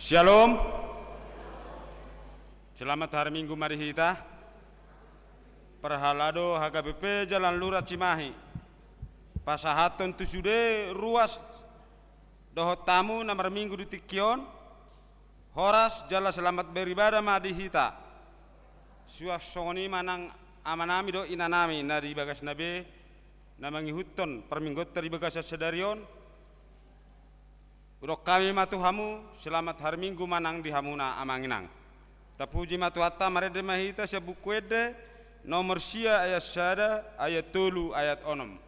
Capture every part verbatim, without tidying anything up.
Syalom. Selamat hari Minggu ma di hita. Parhalado H K B P Jalan Lurah Cimahi, pasahathon tu sude ruas dohot hamu na marminggu di tingki on, horas jala selamat beribadah ma di hita. Suang songon i ma nang amanami dohot inanami na di bagasna be, na mangihuthon parmingguonta di bagasan sadari on. Hudok hami ma tu hamu, selamat hari Minggu ma nang di hamuna amang inang. Tapuji ma Tuhanta, marende ma hita sian Buku Ende nomor sia ayat sada, ayat tolu, ayat onom.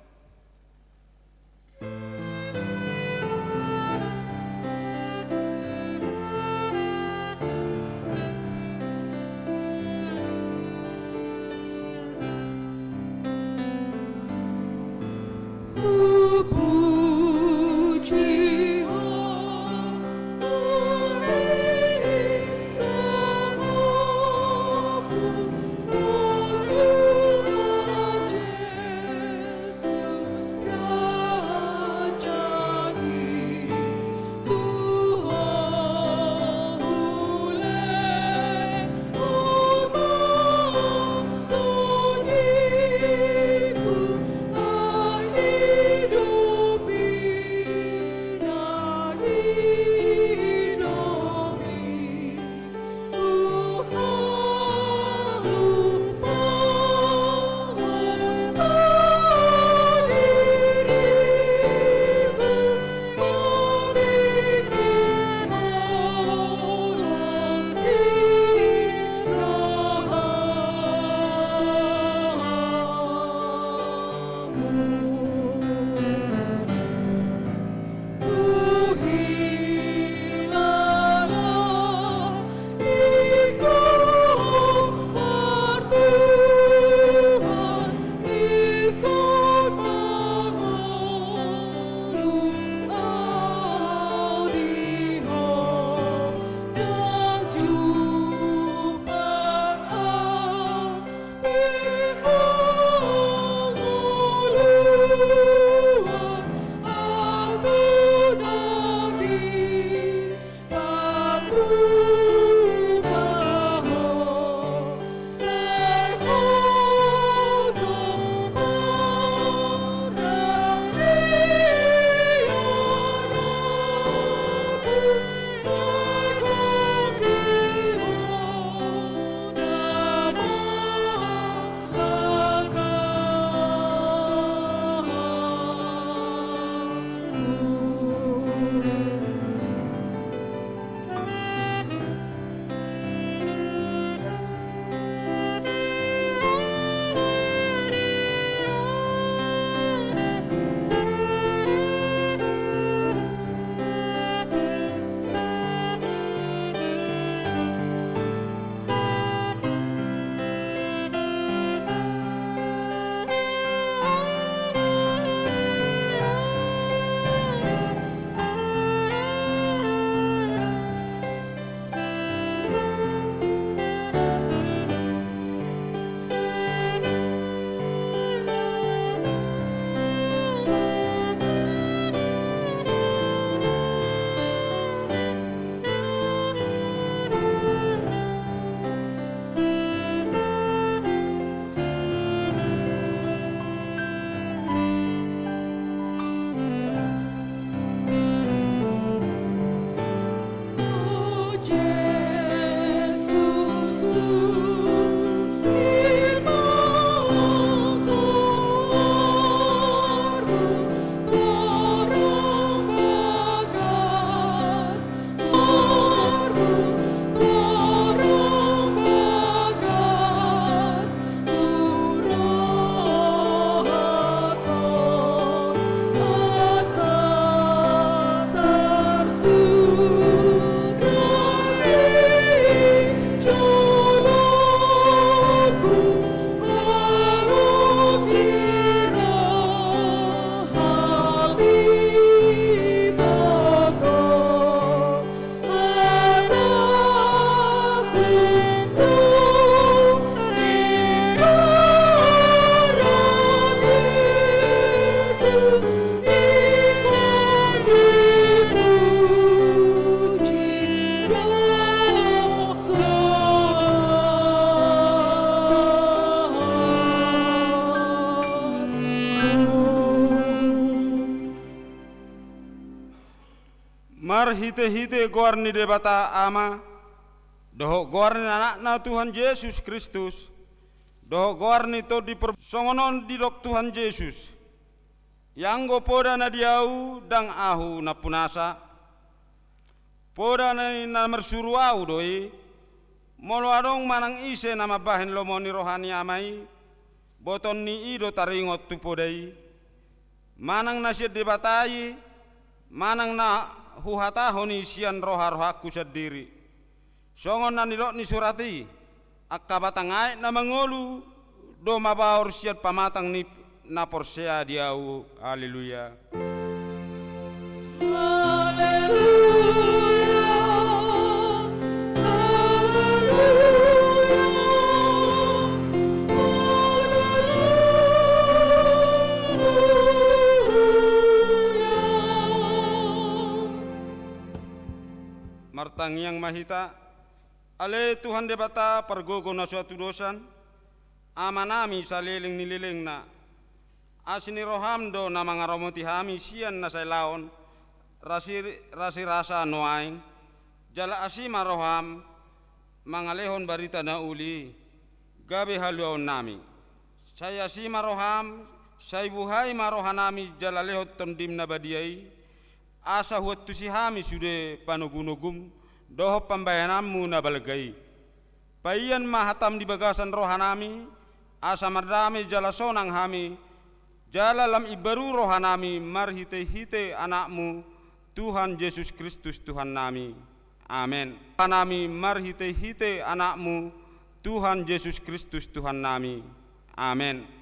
Marhite-hite goar ni Debata Ama, dohot goar ni Anakna Tuhan Jesus Kristus, dohot goar ni Tondi Parbadia, songon on didok Tuhan Jesus: Ianggo poda na di Ahu ndang Ahu nampunasa, poda ni na marsuru Ahu do i. Molo adong manang ise na mambahen lomo ni roha ni Ama i, botoon ni i do taringot tu poda i. Manang na sian Debata i, manang na huhatahon i sian roha-rohangku sandiri. Songon na nidok ni surat i: Angka batang aek na mangolu do mabaor sian pamatang ni na porsea di Ahu. Haleluya. Haleluya. Haleluya. Martangiang ma hita. Ale Tuhan Debata pargogo na so hatudosan, Amanami saleleng ni lelengna, asi ni roham do na mangaramoti hami sian na sai laon, rasi, rasirasa nuaeng, jala asi ma roham mangalehon barita na uli i, gabe haluaonnami. Sai asi ma roham, sai buhai ma rohanami jala lehon Tondim na badia i, asa huantusi hami sude panogunogum dohot pambahenanmu na balga i. Paian ma hatam di bagasan rohanami, asa mardame jala sonang hami, jala lam imbaru rohanami marhite-hite Anakmu, Tuhan Jesus Kristus Tuhannami. Amen. Rohanami marhite-hite Anakmu, Tuhan Jesus Kristus Tuhannami. Amen.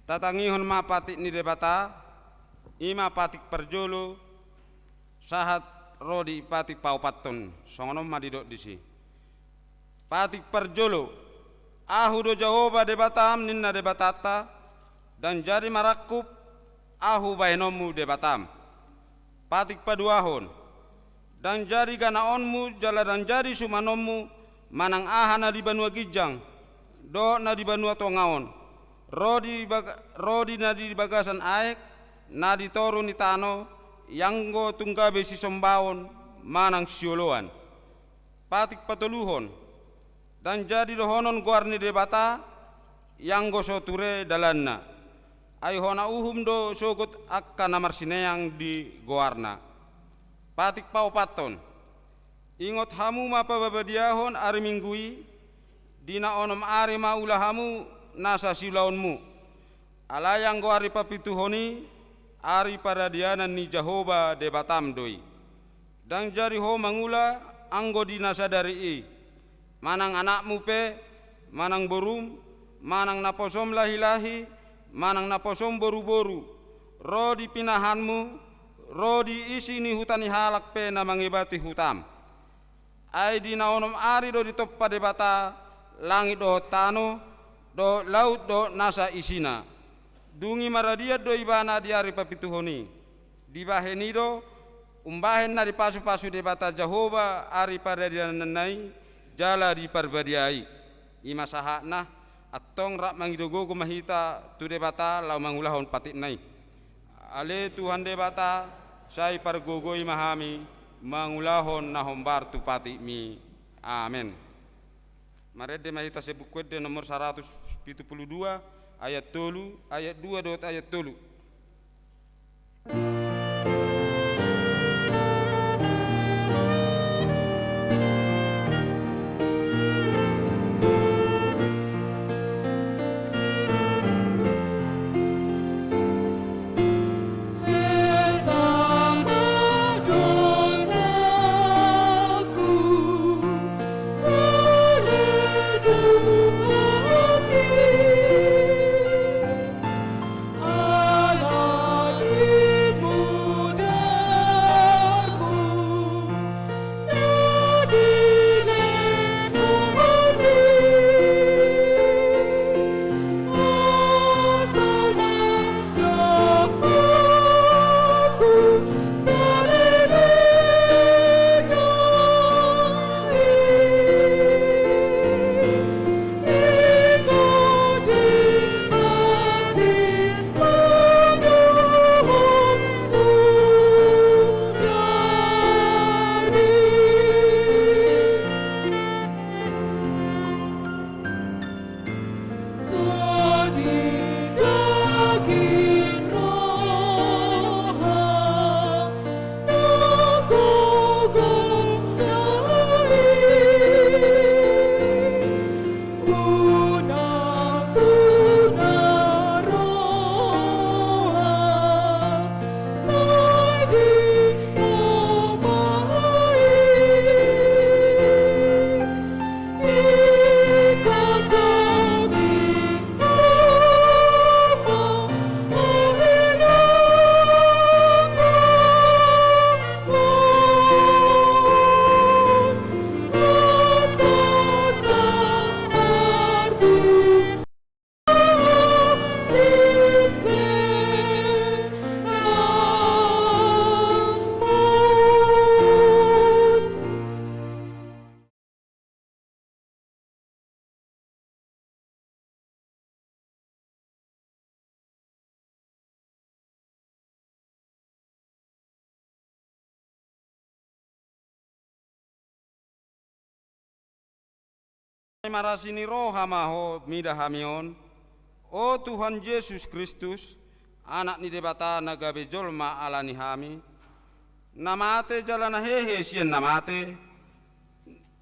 Tatangihon ma patik ni Debata, i ma patik parjolo, sahat ro di patik paopathon, songon on ma didok disi. Patik parjolo: Ahu do Jahowa Debatam, ninna Debatanta, ndang jadi marangkup Ahu bahenonmu Debatam. Patik paduahon: Ndang jadi ganaonmu jala ndang jadi sumanonmu manang aha na di banua ginjang dohot na di banua tonga on, ro di bag-, ro di na di bagasan aek, na di toru ni tano, ianggo tung gabe sisombaon manang sioloan. Patik patoluhon: Ndang jadi dohonon goar ni Debata, ianggo so ture dalanna. Ai hona uhum do sogot angka na marsineang di goarna. Patik paopathon: Ingot hamu ma pababadiahon ari Minggu i, di na onom ari ma ula hamu nasa siulaonmu. Alai anggo ari papituhon i, ari paradianan ni Jahowa Debatam do i. Ndang jadi ho mangula anggo di na sadari i, manang anakmu pe, manang borum, manang naposom lahilahi, manang naposom boruboru, ro di pinahanmu, ro di isi ni huta ni halak pe na mangebati hutam. Ai di na onom ari do ditompa Debata langit dohot tano, dohot laut dohot nasa isina. Dung i maradian do ibana di ari papituhon i. Dibahen i do umbahen na dipasupasu Debata Jahowa ari paradiananna i jala di Parbadia i. I ma sahatna. Antong rap mangido gogo ma hita tu Debata laho mangulahon patikna i. Ale Tuhan Debata, sai pargogoi ma hami mangulahon na hombar tu patikmi. Amen. Marende ma hita sian Buku Ende nomor saratus pitu pulu dua, ayat tolu, ayat dua dohot ayat tolu. Marasi ni roha ma Ho mida hami on, o Tuhan Jesus Kristus, Anak ni Debata na gabe jolma ala ni hami, na mate jala na hehe sian na mate,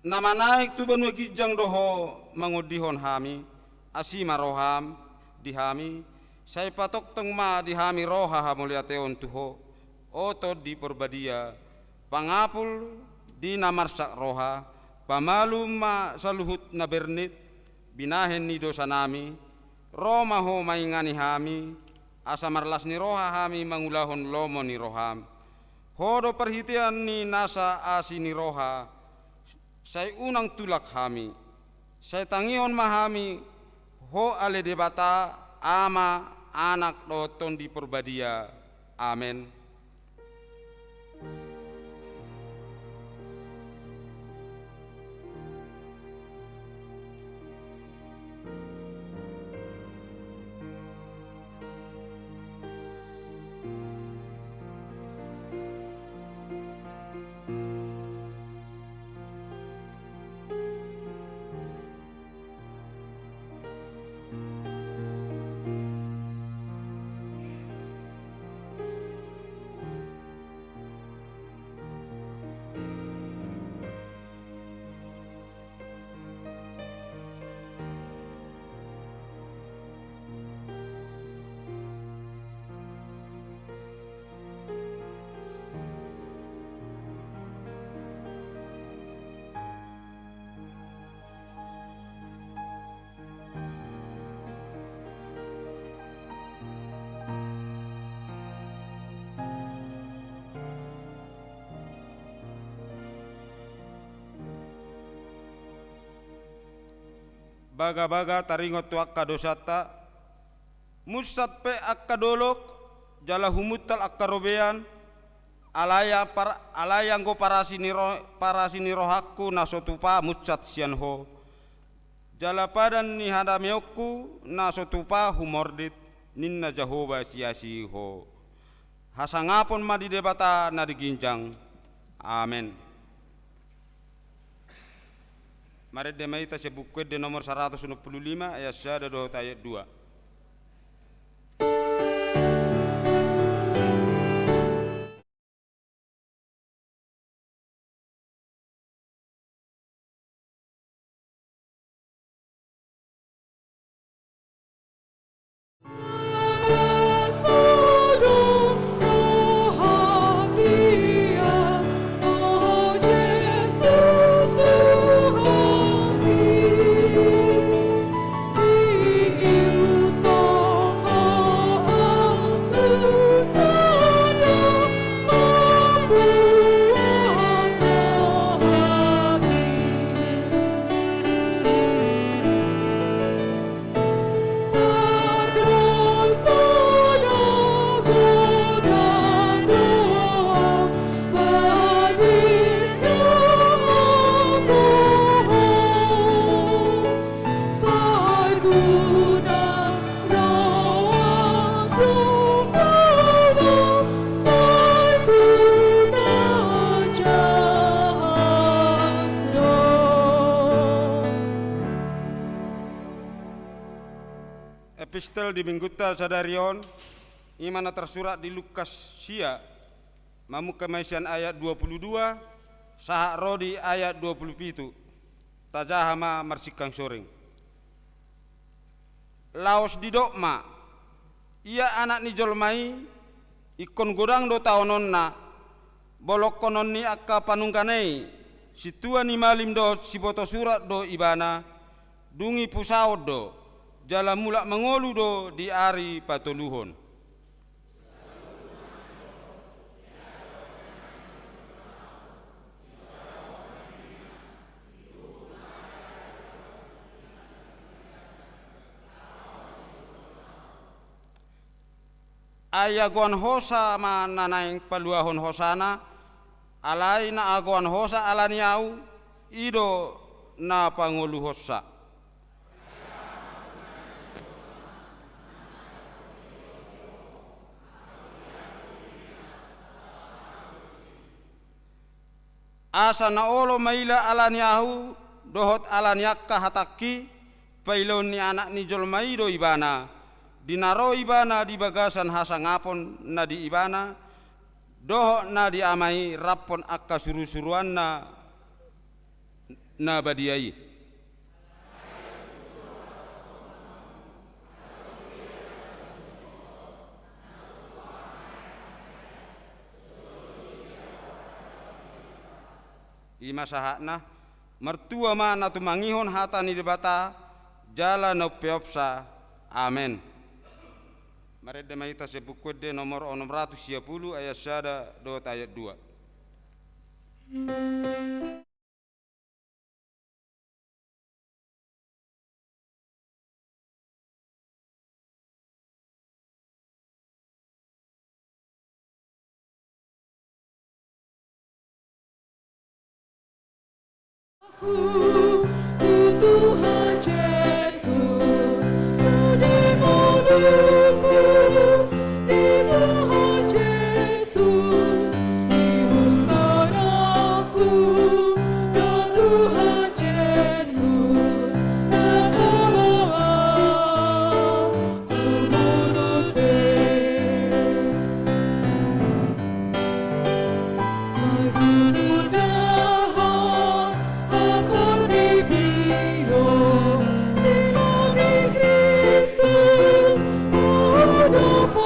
na manaek tu banua ginjang do Ho mangondihon hami. Asi ma roham di hami, sai patongtong ma di hami roha hamauliateon tu Ho, o Tondi Porbadia, pangapul di na marsak roha, pamalum ma saluhut na bernit, binahen ni dosanami, ro ma Ho maingani hami, asa marlas ni roha hami mangulahon lomo ni roham. Ho do parhitean ni nasa asi ni roha, sai unang tulak hami. Sai tangihon ma hami Ho ale Debata, Ama, Anak dohot Tondi Porbadia. Amen. Bagabaga taringot tu angka dosanta, munsat pe angka dolok, jala humuntal angka robean, alai a-, par-, alai anggo parasi ni ro-, parasi ni rohangku na so tupa munsat sian Ho, jala padan ni hadameonku na so tupa humordit, ninna Jahowa siasi Ho. Hasangapon ma di Debata na di ginjang. Amen. Marende ma hita sian Buku Ende nomor saratus onom pulu lima, ayat sada dohot ayat dua. Epistel di minggunta sadari on, i ma na tarsurat di Lukas sia, mamungka ma i sian ayat dua pulu dua, sahat ro di ayat dua pulu pitu. Tajaha ma marsingkang soring. Laos didok ma, ia Anak ni jolma i, ingkon godang do taononna, bolongkonon ni angka panungkana i, sintua ni malim dohot sibotosurat do ibana, dung i pusaon do, jala mulak mangolu do di ari patoluhon. Ai agoan hosa ma na naeng paluahon hosana, alai na agoan hosa ala ni ahu, i do na pangoluhonsa. Asa na olo maila ala ni ahu dohot ala ni angka hatangki, pailaon ni Anak ni jolma i do ibana, di na ro ibana di bagasan hasangapon na di ibana, dohot na di Ama i raphon angka surusuruanna na badia i. I ma sahatna, martua ma na tumangihon hata ni Debata, jala na umpeopsa. Amen. Marende ma hita sian Buku Ende nomor onom ratus sia pulu ayat sada dohot ayat dua. Tuhan Jesus, sude ngoluku, di Tuhan Jesus, ihutang aku, do Tuhan Jesus, na oloan sumurut be. Sai hutudahon haportibion, silang ni Kristus hudapothon.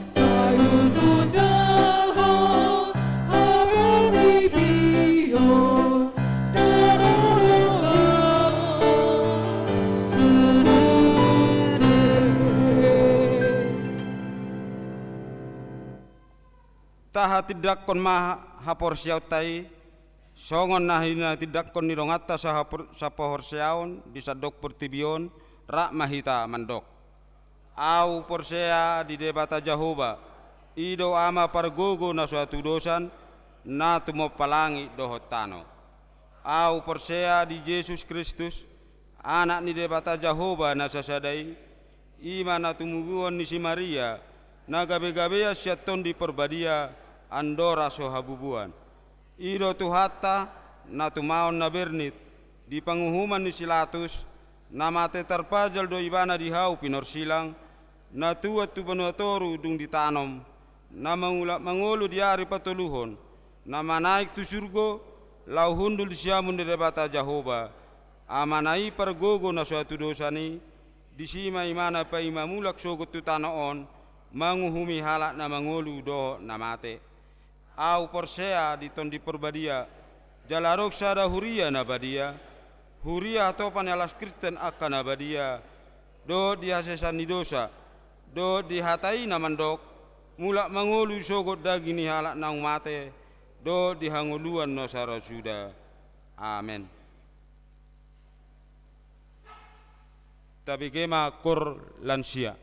Sai hutudahon haportibion, na oloan sumurut be. Tahatindangkon ma haporseaonta i, songon na hinatindangkon ni donganta sahapor-, sapaporseaon di sandok portibi on, rap ma hita mandok. Ahu porsea di Debata Jahowa, i do Ama pargogo na so hatudosan, na tumompa langit dohot tano. Ahu porsea di Jesus Kristus, Anak ni Debata Jahowa na sasada i, i ma na tumubuhon ni si Maria, na gabegabean sian Tondi Parbadia, andorang so habubuan. I do Tuhanta, na tumaon na bernit, di panguhuman ni si Latus, na mate tarpajal do ibana di hau pinorsilang, na tuat tu banua toru dung ditanom, na mangulak mangolu di ari patoluhon, na manaek tu surgo, laho hundul di siamun ni Debata Jahowa, Amana i pargogo na so hatudosan i, disi ma ibana paima mulak sogot tu tano on, manguhumi halak na mangolu dohot na mate. Ahu porsea di Tondi Porbadia, jala adong sada huria na badia, huria hatopan ni halak Kristen angka na badia, dohot di hasesaan ni dosa, dohot di hata i na mandok, mulak mangolu sogot daging ni halak naung mate, dohot di hangoluan na so ra suda. Amen. Tabege ma kor lansia.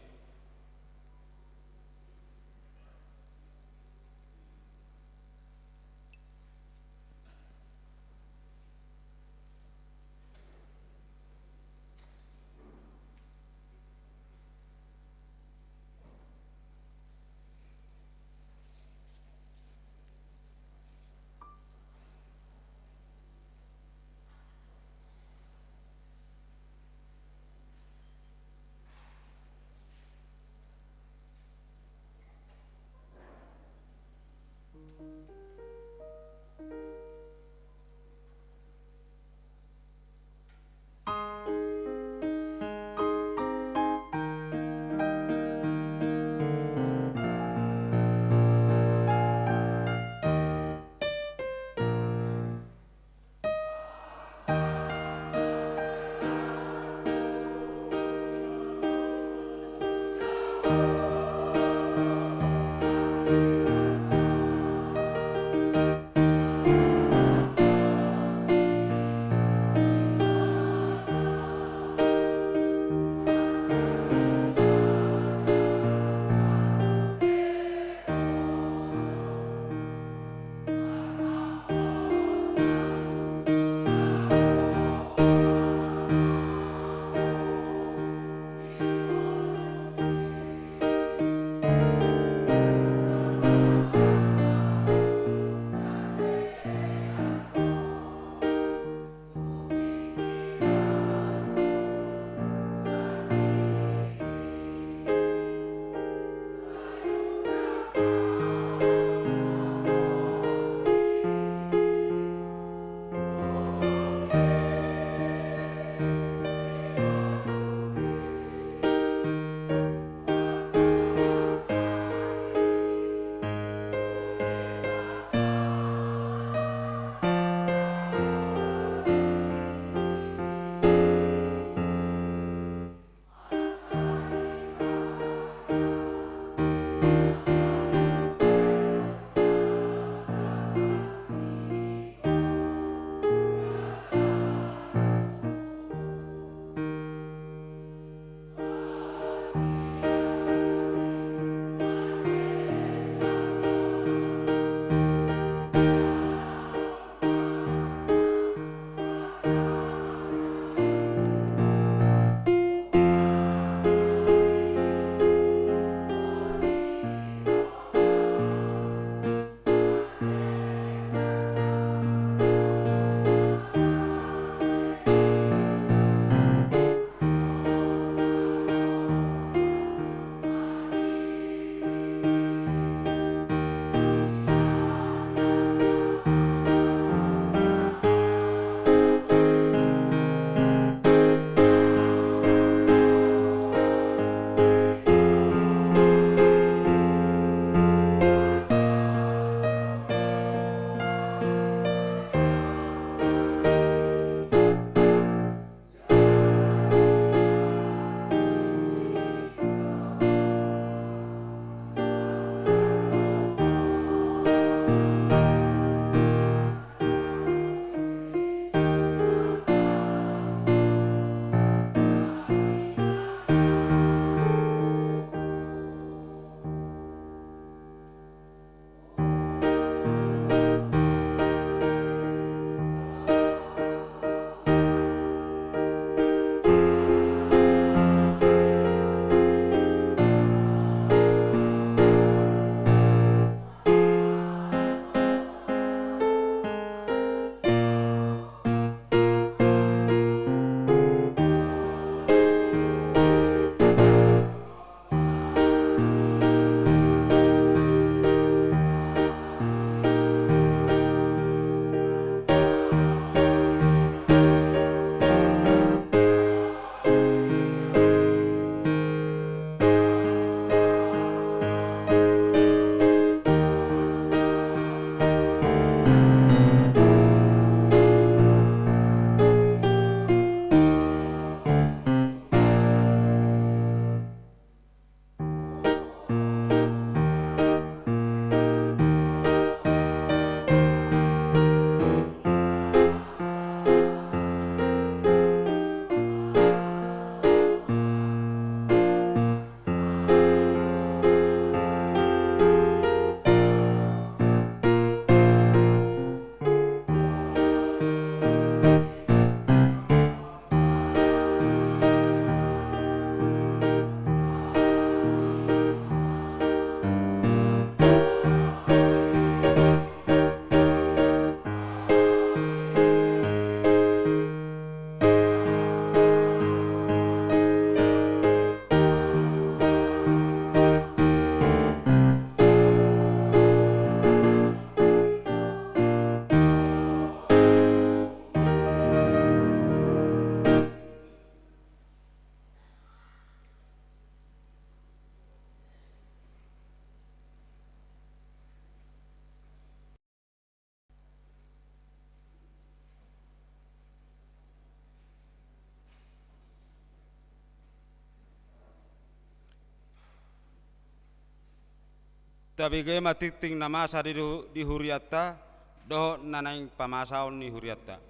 Tabege ma tingting na masa di, di hurianta dohot na naeng pamasaon ni hurianta.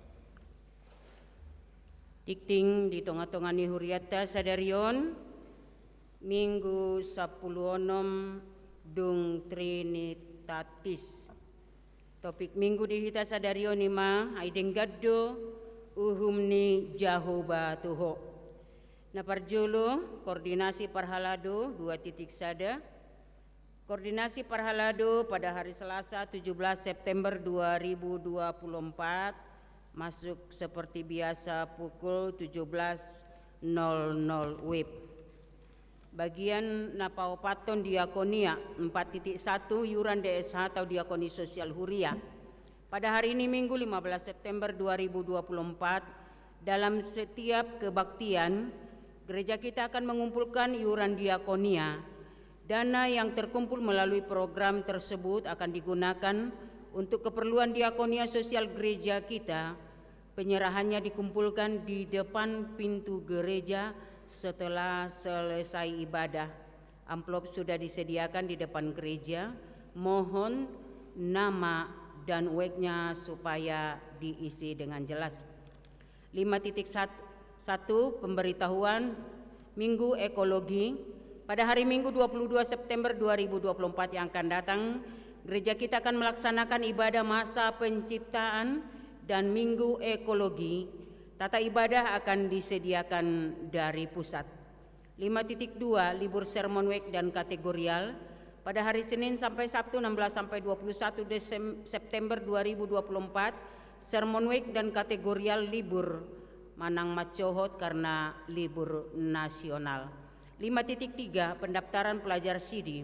Tingting di tonga-tonga ni hurianta sadari on, Minggu sampulu onom dung Trinitatis. Topik Minggu di hita sadari on i ma, ai denggan do uhum ni Jahowa tu ho. Na parjolo, koordinasi parhalado dua titik sada. Koordinasi parhalado pada hari Selasa tujuh belas September dua ribu dua puluh empat, masuk seperti biasa pukul tujuh belas nol nol W I B. Bagian na paopathon diakonia, empat titik satu, iuran D S H atau diakoni sosial huria. Pada hari ini, Minggu, lima belas September dua ribu dua puluh empat, dalam setiap kebaktian, gereja kita akan mengumpulkan iuran diakonia. Dana yang terkumpul melalui program tersebut akan digunakan untuk keperluan diakonia sosial gereja kita. Penyerahannya dikumpulkan di depan pintu gereja setelah selesai ibadah. Amplop sudah disediakan di depan gereja. Mohon nama dan weknya supaya diisi dengan jelas. Lima titik satu, pemberitahuan Minggu Ekologi. Pada hari Minggu dua puluh dua September dua ribu dua puluh empat yang akan datang, gereja kita akan melaksanakan ibadah masa penciptaan dan Minggu Ekologi. Tata ibadah akan disediakan dari pusat. Lima titik dua, libur sermon week dan kategorial. Pada hari Senin sampai Sabtu, enam belas sampai dua puluh satu Desem-, September dua ribu dua puluh empat, sermon week dan kategorial libur manang mancohot karena libur nasional. Lima titik tiga, pendaftaran pelajar sidi.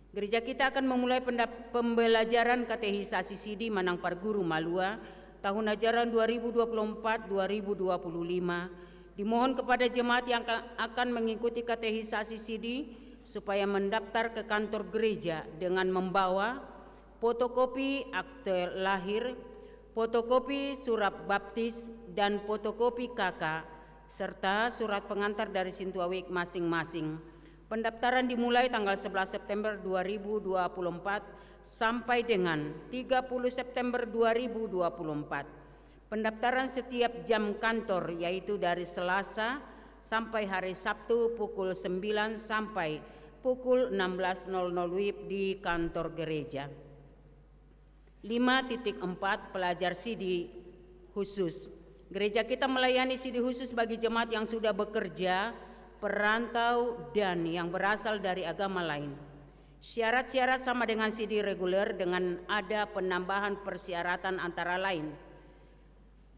Gereja kita akan memulai pendap-, pembelajaran katekisasi sidi manang parguru malua tahun ajaran dua ribu dua puluh empat dua ribu dua puluh lima. Dimohon kepada jemaat yang ka-, akan mengikuti katekisasi sidi supaya mendaftar ke kantor gereja dengan membawa fotokopi akte lahir, fotokopi surat baptis, dan fotokopi K K, serta surat pengantar dari sintua week masing-masing. Pendaftaran dimulai tanggal sebelas September dua ribu dua puluh empat sampai dengan tiga puluh September dua ribu dua puluh empat. Pendaftaran setiap jam kantor, yaitu dari Selasa sampai hari Sabtu pukul sembilan sampai pukul enam belas nol nol W I B di kantor gereja. Lima titik empat, pelajar sidi khusus. Gereja kita melayani sidi khusus bagi jemaat yang sudah bekerja, perantau, dan yang berasal dari agama lain. Syarat-syarat sama dengan sidi reguler dengan ada penambahan persyaratan antara lain.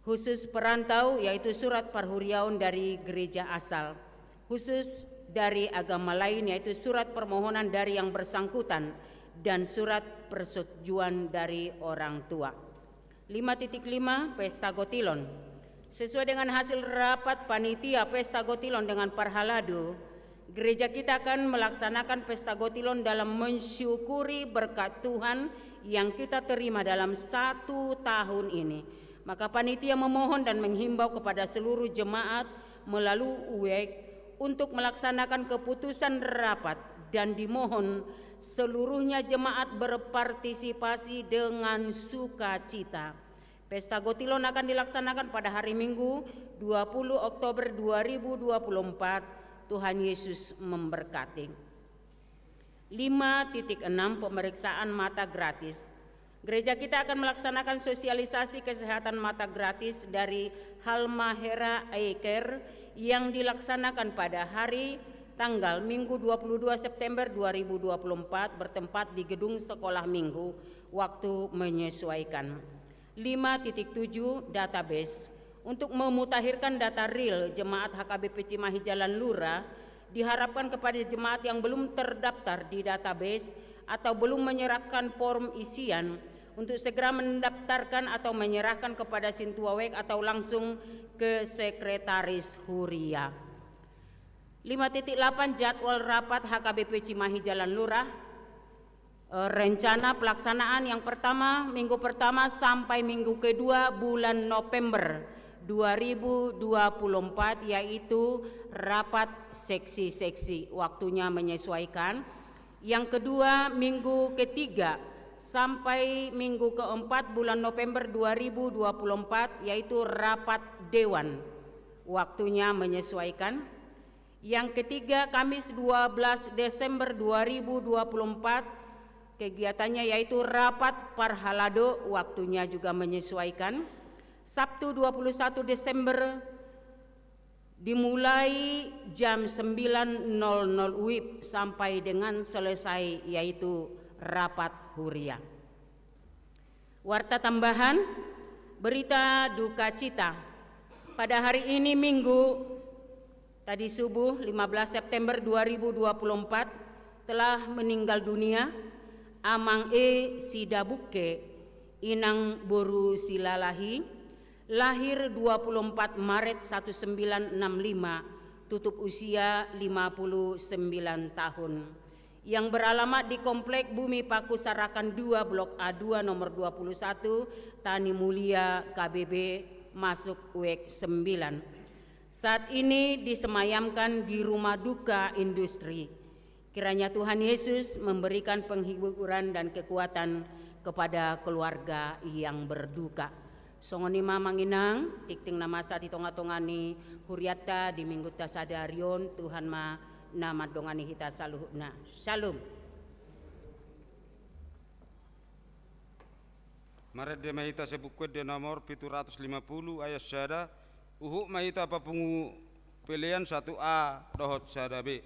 Khusus perantau, yaitu surat parhuriaon dari gereja asal. Khusus dari agama lain, yaitu surat permohonan dari yang bersangkutan dan surat persetujuan dari orang tua. Lima titik lima, pesta gotilon. Sesuai dengan hasil rapat panitia pesta gotilon dengan parhalado, gereja kita akan melaksanakan pesta gotilon dalam mensyukuri berkat Tuhan yang kita terima dalam satu tahun ini. Maka panitia memohon dan menghimbau kepada seluruh jemaat melalui week untuk melaksanakan keputusan rapat dan dimohon seluruhnya jemaat berpartisipasi dengan sukacita. Pesta gotilon akan dilaksanakan pada hari Minggu, dua puluh Oktober dua ribu dua puluh empat. Tuhan Yesus memberkati. Lima titik enam, pemeriksaan mata gratis. Gereja kita akan melaksanakan sosialisasi kesehatan mata gratis dari Halmahera Eye Care yang dilaksanakan pada hari tanggal Minggu dua puluh dua September dua ribu dua puluh empat, bertempat di gedung sekolah minggu, waktu menyesuaikan. Lima titik tujuh, database. Untuk memutakhirkan data real jemaat H K B P Cimahi Jalan Lurah, diharapkan kepada jemaat yang belum terdaftar di database atau belum menyerahkan form isian untuk segera mendaftarkan atau menyerahkan kepada sintua week atau langsung ke sekretaris huria. Lima titik delapan, jadwal rapat H K B P Cimahi Jalan Lurah. Eh, rencana pelaksanaan yang pertama, minggu pertama sampai minggu kedua bulan November dua ribu dua puluh empat, yaitu rapat seksi-seksi. Waktunya menyesuaikan. Yang kedua, minggu ketiga sampai minggu keempat bulan November dua ribu dua puluh empat, yaitu rapat dewan. Waktunya menyesuaikan. Yang ketiga, Kamis dua belas Desember dua ribu dua puluh empat, kegiatannya yaitu rapat parhalado, waktunya juga menyesuaikan. Sabtu dua puluh satu Desember, dimulai jam sembilan nol nol wib sampai dengan selesai, yaitu rapat huria. Warta tambahan, berita duka cita. Pada hari ini, Minggu, tadi subuh, lima belas September dua ribu dua puluh empat, telah meninggal dunia Amang E Sidabukke, Inang boru Silalahi, lahir dua puluh empat Maret seribu sembilan ratus enam puluh lima, tutup usia lima puluh sembilan tahun, yang beralamat di Komplek Bumi Paku Sarakan dua, Blok A dua, nomor dua puluh satu, Tani Mulia, K B B, masuk W sembilan. Saat ini disemayamkan di Rumah Duka Industri. Kiranya Tuhan Yesus memberikan penghiburan dan kekuatan kepada keluarga yang berduka. Songon i ma, Amang Inang, tingting na masa di tongatonga ni hurianta di Minggunta sadari on, Tuhan ma na mandongani hita saluhutna. Syalom. Marende ma hita Sibuku Ende nomor pitu ratus lima puluh ayat sada, huhut ma hita papungu pelean satu A dohot sada B.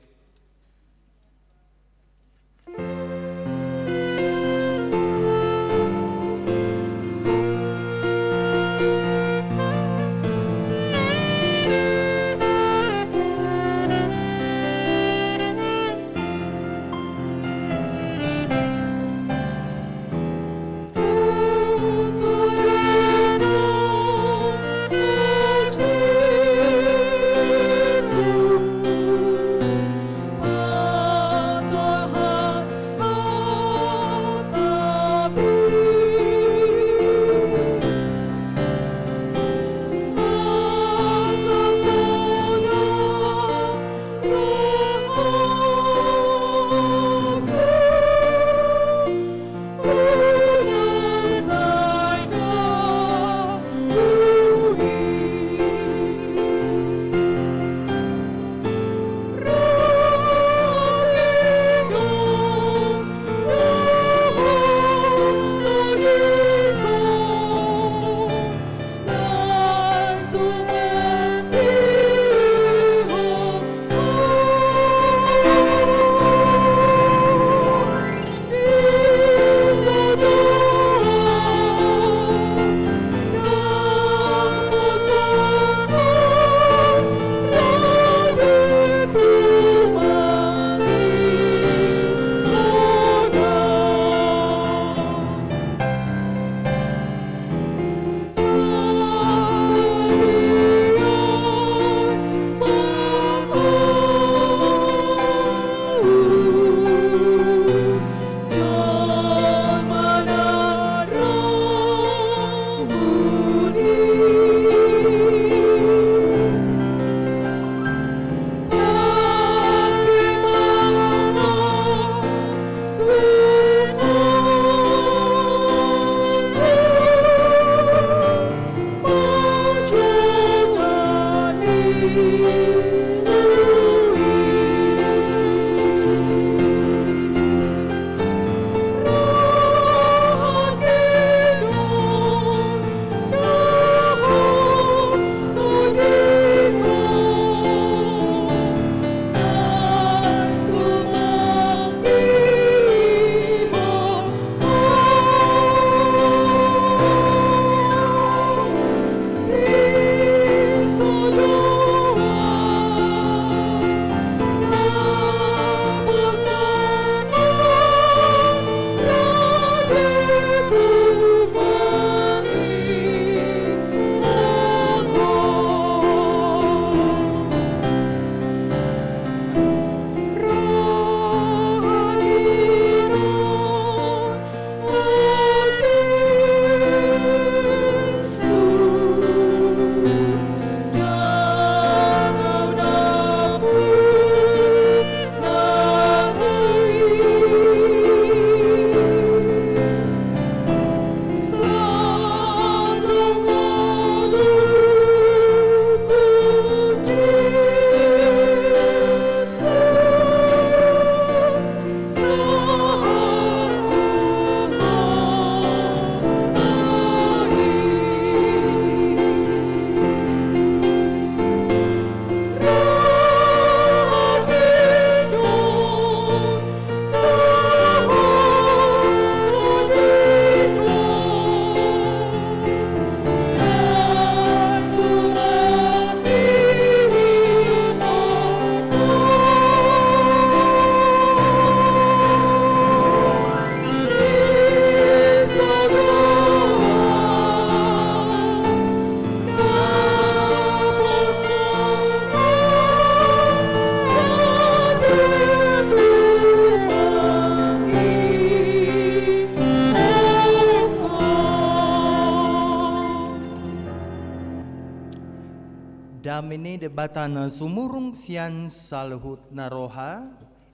Dame ni Debata na sumurung sian saluhutna roha,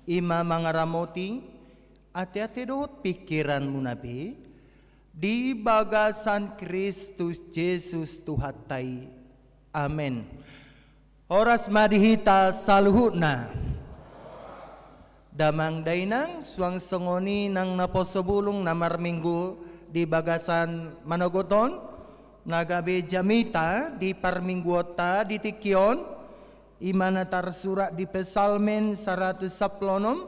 i ma mangaramoti ateate dohot pingkiranmuna be, di bagasan Kristus Jesus Tuhanta i. Amen. Horas ma di hita saluhutna. Damang dainang, suang songon i nang naposo bulung na marminggu di bagasan manogot on, na gabe jamita di parmingguonta di tingki on, i ma na tarsurat di Psalmen saratus sampulu onom,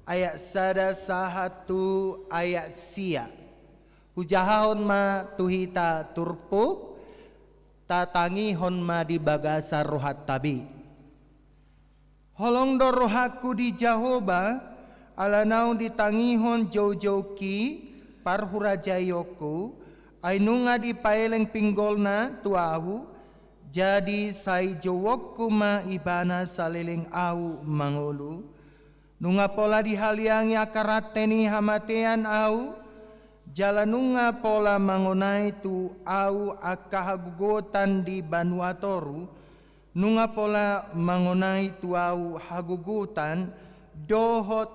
ayat sada sahat tu ayat sia. Hujahahon ma tu hita turpuk, tatangihon ma di bagasan rohanta be. Holong do rohangku di Jahowa, ala naung ditangihon joujoungki parhurajaonku, ai nunga dipaeleng pinggolna tu ahu, jadi sai jouonku ma ibana saleleng ahu mangolu. Nunga pola dihaliangi angka rante ni hamatean ahu, jala nunga pola mangonai tu ahu angka hagogotan di banua toru, nunga pola mangonai tu ahu hagogotan dohot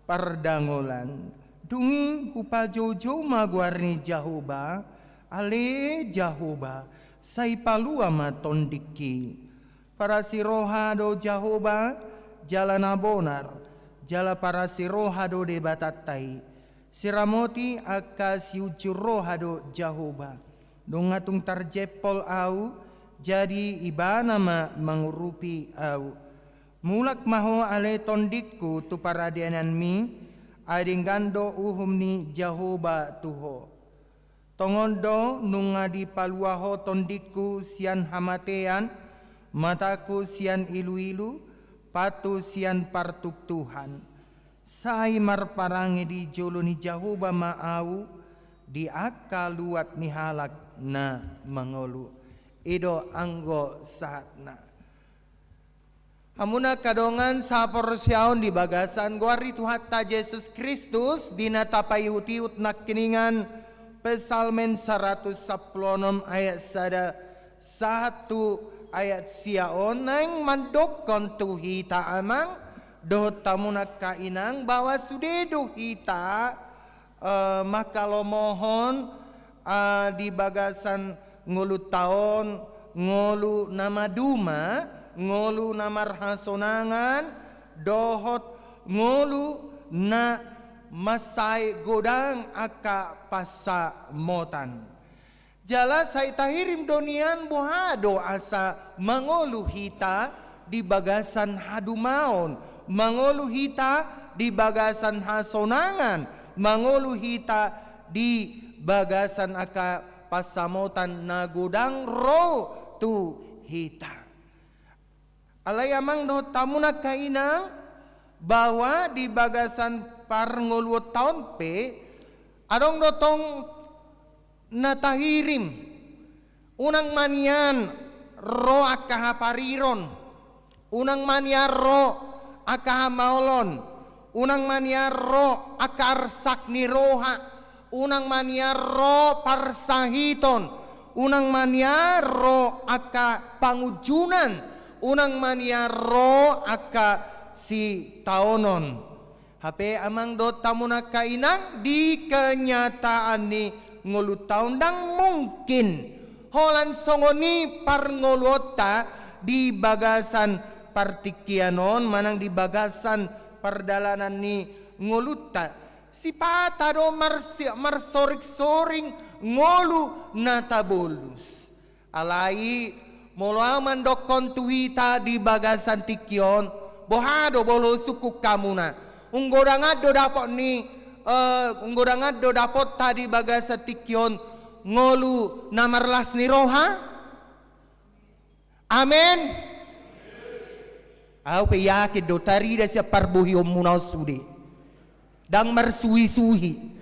pardangolan. Dung i hupajoujou ma goar ni Jahowa, ale Jahowa, sai palua ma tondingki. Parasi roha do Jahowa, jala na bonar, jala parasi roha do Debatanta i. Siramoti angka siujur roha do Jahowa. Nunga tung tarjempol ahu, jadi ibana ma mangurupi ahu. Mulak ma ho ale tondingku tu paradiananmi, ai denggan do uhum ni Jahowa tu ho. Tongon do nunga dipalua ho tondingku sian hamatean, matangku sian iluilu, pathu sian partuktuhan. Sai marparange di jolo ni Jahowa ma ahu, di angka luat ni halak na mangolu. I do anggo sahatna. Hamuna angka dongan saporseaon di bagasan goar ni Tuhanta Jesus Kristus, di na tapaihutihut nangkiningan Psalmen saratus sampulu onom ayat sada sahat tu ayat sia on, naeng mandokkon tu hita amang dohot hamuna angka inang, bahwa sude do hita eh, mangkalomohon, eh, di bagasan ngolunta on, ngolu na maduma, ngolu na marhasonangan, dohot ngolu na mansai godang angka pansamotan. Jala sai tahirim do nian boha do asa mangolu hita di bagasan hadumaon, mangolu hita di bagasan hasonangan, mangolu hita di bagasan angka pansamotan na godang ro tu hita. Alai amang dohot hamuna angka inang, bahwa di bagasan parngoluonta on pe, adong do tong na tahirim. Unang ma nian ro angka hapariron, unang ma nian ro angka hamaolon, unang ma nian ro angka arsak ni roha, unang ma nian ro parsahiton, unang ma nian ro angka pangunjunan, unang ma nian ro angka sitaonon. Hape amang dohot hamuna angka inang, di kenyataan ni ngolunta on ndang mungkin holan songon i parngoluonta di bagasan partingkian on manang di bagasan pardalanan ni ngolunta. Sipata do marsi-, marsoringsoring ngolu na tabolus. Alai molo ahu mandokkon tu hita di bagasan tingki on, boha do molo sungkun hamuna? Unggodangan do dapot ni, eh, unggodangan do dapotta di bagasan tingki on ngolu na marlas ni roha? Amen. Ahu pe yakin do tarida sian parbohionmuna on sude. Ndang marsuhisuhi.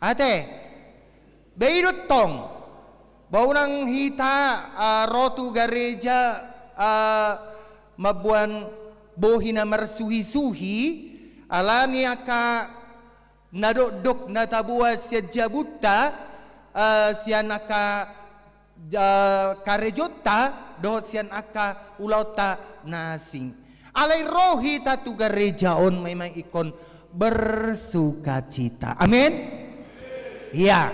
Ate, be i do tong. Ba unang hita, ah, ro tu gareja, ah, mamboan bohi na marsuhisuhi, alani angka na dokdok na taboan sian jabunta, ah, sian angka ja-, karejonta dohot sian angka ulaonta na asing. Alai ro hita tu gareja on memang ingkon bersukacita. Amin. Ia,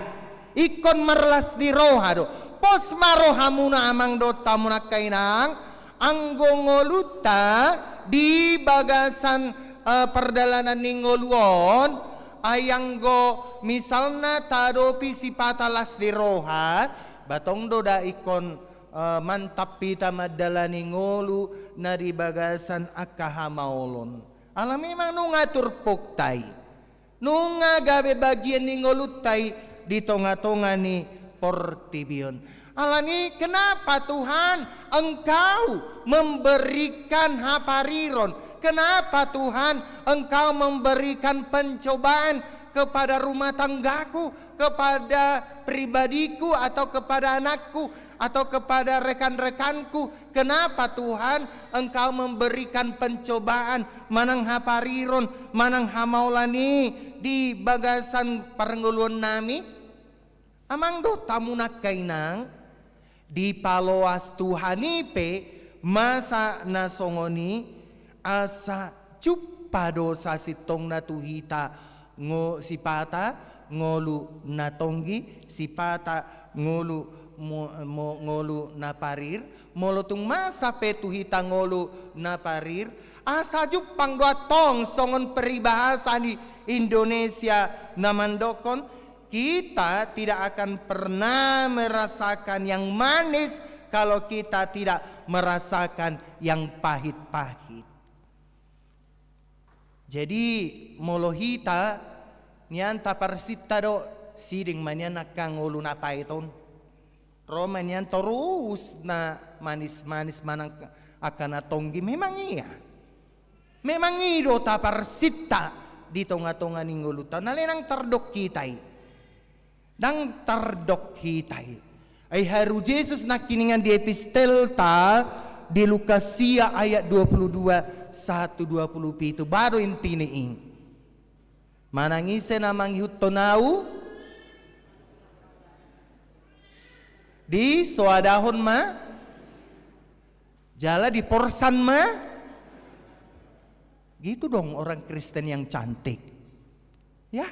ingkon marlas ni roha do. Pos ma rohamuna amang dohot hamu angka inang, anggo ngolunta di bagasan, eh, pardalanan ni ngolu on, ai anggo misalna taadopi sipata las ni roha, ba tong do da ingkon, eh, mantap hita mandalani ngolu na di bagasan angka hamaolon. Ala memang nunga turpukta i. Nunga gabe bagian ni ngolunta i di tonga-tonga ni portibi on. Alani kenapa Tuhan Engkau memberikan hapariron? Kenapa Tuhan Engkau memberikan pencobaan kepada rumah tanggaku, kepada pribadiku, atau kepada anakku, atau kepada rekan-rekanku? Kenapa Tuhan Engkau memberikan pencobaan manang hapariron, manang hamaolan i di bagasan parngoluonnami? Amang dohot hamu angka inang, dipaloas Tuhan i pe masa na songon i, asa jumpa do sasintongna tu hita ngo-, sipata ngolu na tonggi, sipata ngolu mo-, mo-, ngolu na parir, molo tung masa pe tu hita ngolu na parir, asa jumpang do antong songon peribahasa ni Indonesia na mandokkon, kita tidak akan pernah merasakan yang manis kalau kita tidak merasakan yang pahit-pahit. Jadi, molo hita, nian taparsinta do, siding ma nian angka ngolu na paet on. Ro ma nian torus na manis-manis manang angka na tonggi, memang ia. Memang i do taparsinta di tonga-tonga ni ngolunta, na le ndang tardok hita i. Ndang tardok hita i. Ai haru Jesus nangkiningan di epistelta di Lukas sia ayat dua puluh dua sahat tu dua puluh pitu, ba do intina i. Manang ise na mangihuthon Ahu, disoadahon ma, jala diporsan ma. Gitu dong orang Kristen yang cantik. Ya.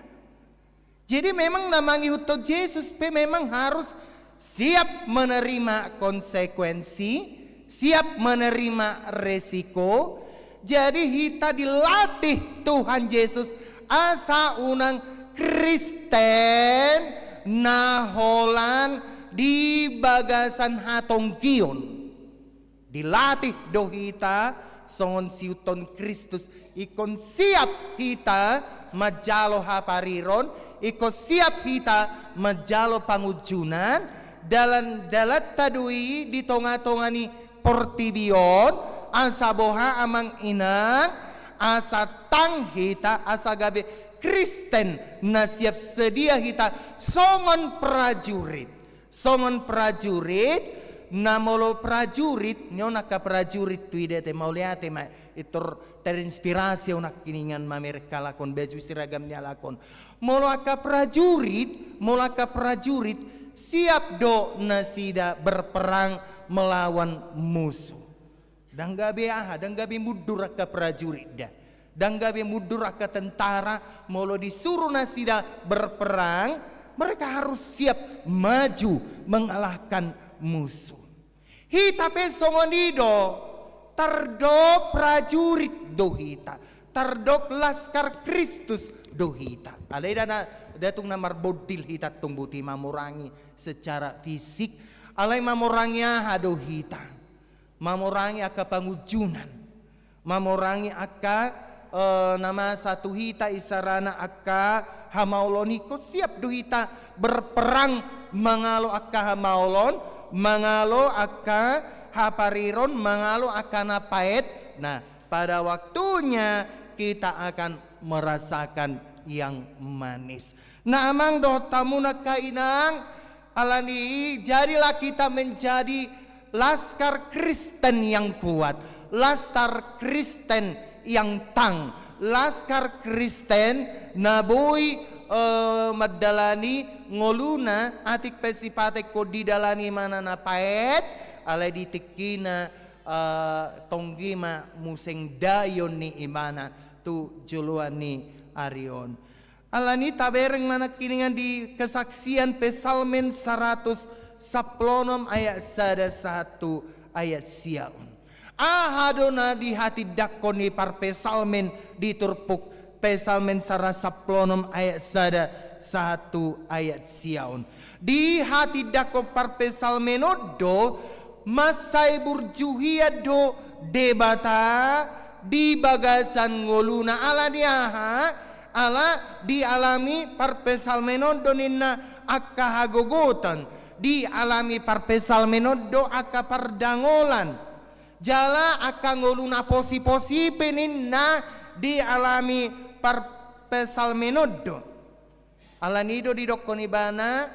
Jadi memang na mangihuthon Jesus pe memang harus siap menerima konsekuensi, siap menerima resiko. Jadi hita dilatih Tuhan Jesus asa unang Kristen na holan di bagasan hatongkion. Dilatih do hita songon siihuthon Kristus, ingkon siap hita manjalo hapariron, ingkon siap hita manjalo pangunjunan, dalan-dalanta do i di tonga-tonga ni portibi on, asa boha amang inang, asa tang hita, asa gabe Kristen na siap sedia hita songon prajurit. Songon prajurit, na molo prajurit, nion angka prajurit tu ida te mauliate ma, itor terinspirasi au nangkiningan mamereng halak on, baju seragam ni halak on. Molo angka prajurit, molo angka prajurit, siap do nasida berperang melawan musuh. Ndang gabe aha, ndang gabe mundur angka prajurit da. Ndang gabe mundur angka tentara, molo disuruh nasida berperang, mereka harus siap maju mengalahkan musuh. Hita pe songon i do, tardok prajurit do hita, tardok laskar Kristus do hita. Alai da na, da tung na marbondil hita tung boti mamorangi secara fisik, alai mamorangi aha do hita? Mamorangi angka pangunjunan, mamorangi angka, eh, na masa tu hita isarana angka hamaolon i, ingkon siap do hita berperang mangalo angka hamaolon, mangalo angka hapariron, mangalo angka na paet. Nah, pada waktunya kita akan merasakan yang manis. Nah, amang dohot hamu angka inang, alani i, jadilah kita menjadi laskar Kristen yang kuat, laskar Kristen yang tang, laskar Kristen na boi, eh, mandalani ngoluna, atik pe sipatekkon didalani ibana na paet, alai di tingkina, eh, tonggi ma muse daion ni ibana tu joloan ni ari on. Alani i tabereng ma nangkiningan di kesaksian Psalmen saratus sampulu onom ayat sada sahat tu ayat sia on. Aha do na dihatindangkon ni parpsalmen di turpuk Psalmen saratus sampulu onom ayat sada sahat tu ayat sia on? Dihatindangkon parpsalmen on do mansai burju hian do Debata di bagasan ngoluna. Ala ni aha? Ala dialami parpsalmen on do ninna angka hagogotan, dialami parpsalmen on do angka pardangolan. Jala angka ngolu na posiposi pe ninna dialami parpsalmen on do. Ala ni i do didokkon ibana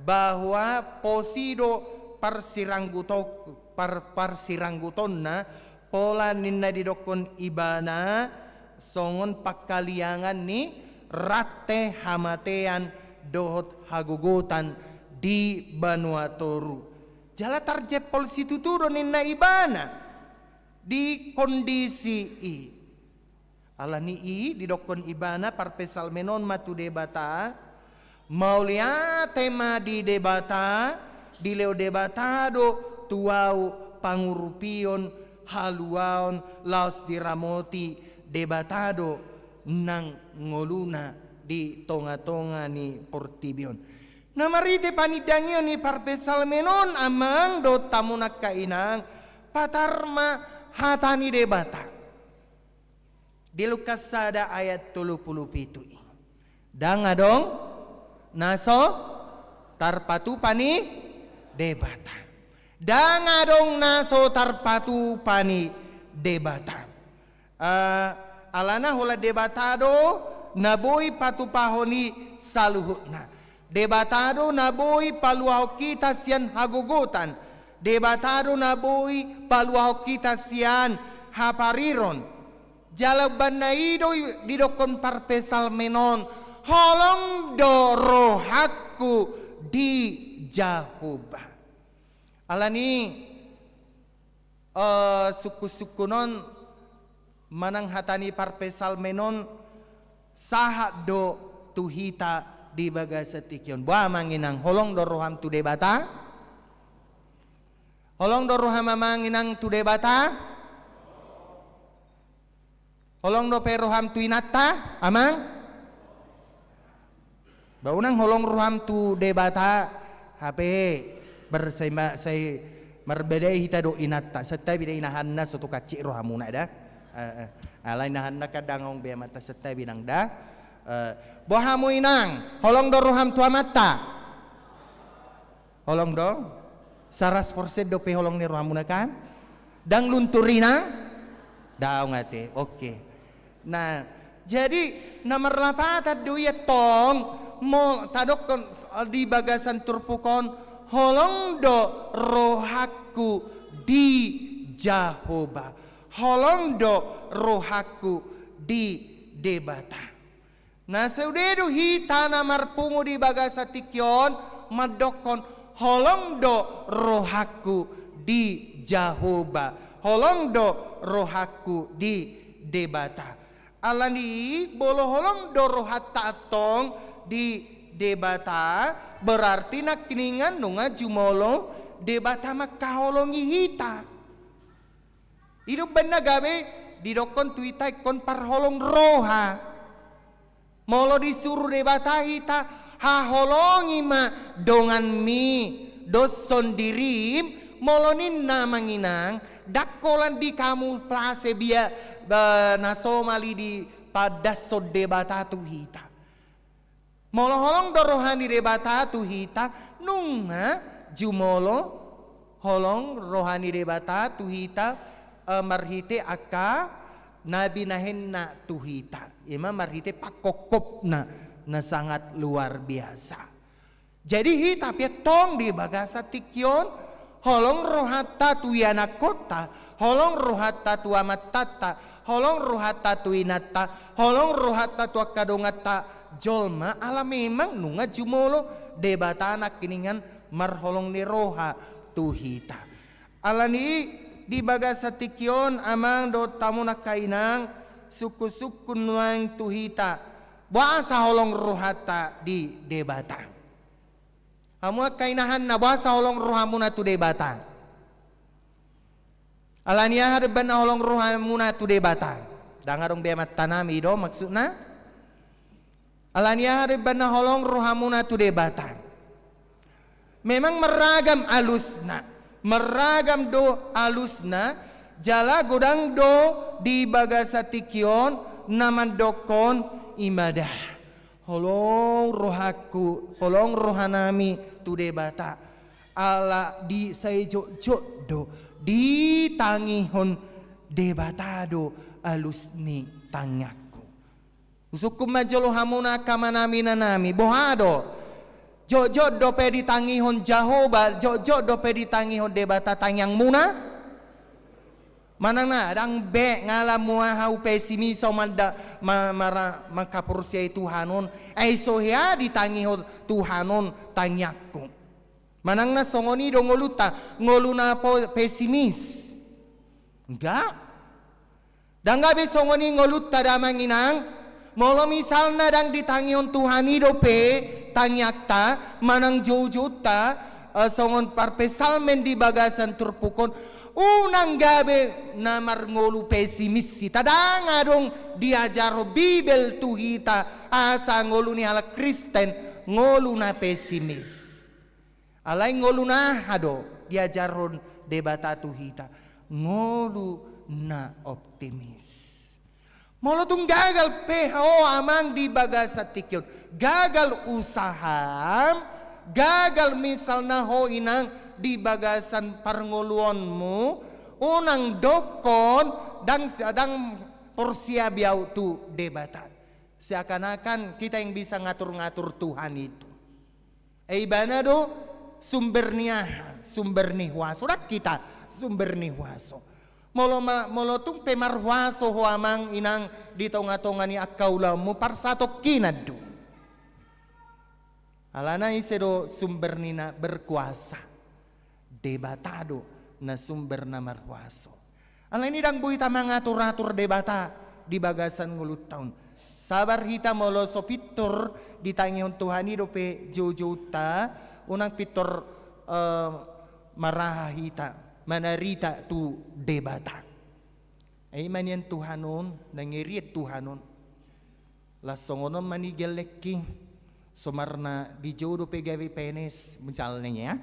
bahwa posi do parsirangguto-, par-, parsiranggutonna, pola ninna didokkon ibana songon pangkaliangan ni rante hamatean dohot hagogotan di banua toru. Jala tarjempol situtu do ninna ibana di kondisi i. Ala ni i didokkon ibana parpsalmen on ma tu Debata, mauliate ma di Debata, dilehon Debata do tu ahu pangurupion, haluaon, laos diramoti Debata do nang ngoluna di tongatonga ni portibi on. Na marhite panindangion ni parpsalmen on, amang dohot hamu angka inang, patar ma hata ni Debata. Di Lukas sada ayat tolu pulu pitu i. Ndang adong na so tarpatupa ni Debata. Ndang adong na so tarpatupa ni Debata. Eh, alana holan Debata do na boi patupahon i saluhutna. Debata do na boi paluahon hita sian hagogotan. Debata do na boi paluahon hita sian hapariron. Jala umbahen na i do i-, didokkon parpsalmen on, holong do rohangku di Jahowa. Ala ni i, eh, sungkunsungkun on manang hata ni parpsalmen on sahat do tu hita di bagasan tingki on. Boha amang inang, holong do roham tu Debata? Holong do roham amang inang tu Debata? Holong dope roham tu inanta, amang? Ba unang holong roham tu Debata, hape ber-, sai ma-, sai marbadai hita dohot inanta, santabi da inahanna so tung hansit rohamuna da. Eh, eh. Alai inahanna kan ndang adong be amanta, santabi nang da. Eh, boha hamu inang, holong do roham tu amanta? Holong do? Saratus porsen dope holong ni rohamuna kan? Ndang luntur inang? Daong ate, oke. Nah, jadi na marlapatan do i antong, mo-, tadokkon, eh, di bagasan turpuk on, holong do rohangku di Jahowa. Holong do rohangku di Debata. Na sude do hita na marpungu di bagasan tingki on mandokkon, holong do rohangku di Jahowa, holong do rohangku di Debata. Ala ni i, molo holong do rohanta antong di Debata, berarti nangkiningan nunga jumolo Debata mangkaholongi hita. I do umbahen na gabe didokkon tu hita ingkon parholong roha. Molo disuru Debata hita, haholongi ma donganmi dohot sondirim, molo ninna amang inang, ndang holan dikamuflase bia, ba, na somal i dipandashon Debata tu hita. Molo holong do roha ni Debata tu hita, nunga jumolo holong roha ni Debata tu hita, eh, marhite angka na binahenna tu hita. I ma marhite pangkophopna na sangat luar biasa. Jadi hita pe antong di bagasan tingki on, holong rohanta tu ianakkonta, holong rohanta tu amantanta, holong rohanta tu inanta, holong rohanta tu angka donganta jolma ala memang nunga jumolo Debata nangkiningan marholong ni roha tu hita. Alani i di bagasan tingki on amang dohot hamu angka inang, sungkun-sungkun nuaeng tu hita, boasa holong rohanta di Debata. Hamu angka inahanna, boasa holong rohamuna tu Debata. Alani aha do umbahen na holong rohamuna tu Debata. Ndang adong be amanta nami do maksudna. Alani aha do umbahen na holong rohamuna tu Debata. Memang marragam alusna, marragam do alusna, jala godang do di bagasan tingki on na mandokkon i ma da. Holong rohangku, holong rohanami tu Debata. Ala di sai jotjot do ditangihon Debata do alus ni tangiangku. Husungkun ma jolo hamuna angka amanami inanami, boha do? Jotjot dope ditangihon Jahowa, jotjot dope ditangihon Debata tangiangmuna? Manang na ndang be nga lam muaha hupesimis au manda ma, mara, mangkaporseai Tuhan on, ai so hea ditangihon Tuhan on tangiangku. Manang na songon i do ngolunta, ngolu na po, pesimis. Enggak. Ndang gabe songon i ngolunta da amang inang. Molo misalna ndang ditangihon Tuhan i dope tangiangta manang joujounta, eh, songon parpsalmen di bagasan turpuk on, unang gabe na marngolu pesimis hita. Ndang adong diajarhon Bibel tu hita asa ngolu ni halak Kristen ngolu na pesimis. Alai ngolu na aha do diajarhon Debata tu hita? Ngolu na optimis. Molo tung gagal pe ho amang di bagasan tingki on, gagal usaham, gagal misalna ho inang di bagasan parngoluonmu, unang dokkon ndang, ndang porseabi au tu Debata. Seakan-akan kita yang bisa ngatur-ngatur Tuhan itu. Eh, ibana do sumber ni aha? Sumber ni huaso. Ndang hita sumber ni huaso. Molo ma, molo tung pe marhuaso ho amang inang di tonga-tonga ni angka ulaonmu, parsatongkinan do i. Alana ise do sumber ni na berkuasa? Debata do na sumber na marhuaso. Alani i ndang boi hita mangatur-atur Debata di bagasan ngolunta on. Sabar hita molo so pintor ditangihon Tuhan i dope joujounta, unang pintor, eh, maraha hita, manarita tu Debata. Ai ma nian Tuhan on, na ngerian Tuhan on. Las songon on ma ni gellengki, somarna dijou dope gabe P N S, misalna ya.